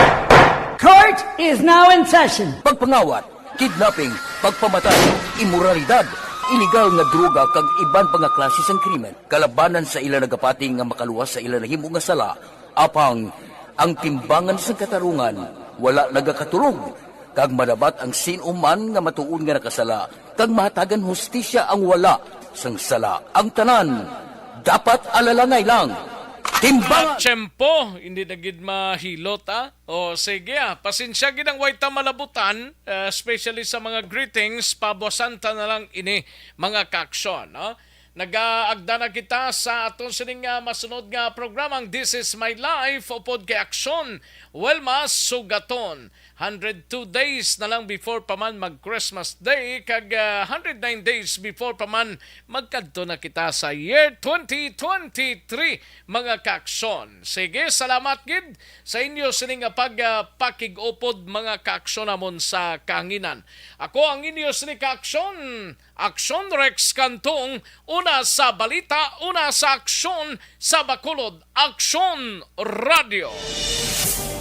Court is now in session. Pagpangawat, kidnapping, pagpamatay, imoralidad, iligal nga droga kag iban pa nga klase sang krimen. Kalabanan sa ila nagapati nga makaluwas sa ila nahimo nga sala, apang ang timbangan sang katarungan wala nagakatulog, kag madabat ang sin-o man nga matuod nga nakasala, kag mahatagan hustisya ang wala sang sala. Ang tanan dapat alalangay lang. Timbangan! Tiyempo, hindi na gid mahilot, ah. O, sige, ah. Pasensya gid ang way ta malabutan, ah, especially sa mga greetings, pabuasan ta na lang ini, mga kaaksyon, no? Nagaagda na kita sa aton sining, ah, masunod nga programang This Is My Life, upod kay Aksyon Wilma Sugaton. Hundred two days na lang before pa man mag Christmas Day, kag, ah, hundred nine days before pa man magkadto na kita sa year twenty twenty-three, mga kaaksyon. Sige, salamat gid sa inyo sini nga pag, ah, pakig-upod, mga kaaksyon namon sa kahanginan. Ako ang inyo sini kaaksyon, Aksyon Rex Cantong, una sa balita, una sa aksyon, sa Bacolod, Aksyon Radio.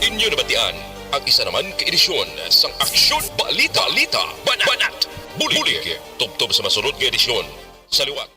Inyo nabatian Ang isa naman ka edisyon sang Aksyon Balita, Balita, Banat, Banat, Bulig. Bulig. Tubtob sa masunod nga edisyon sa liwat.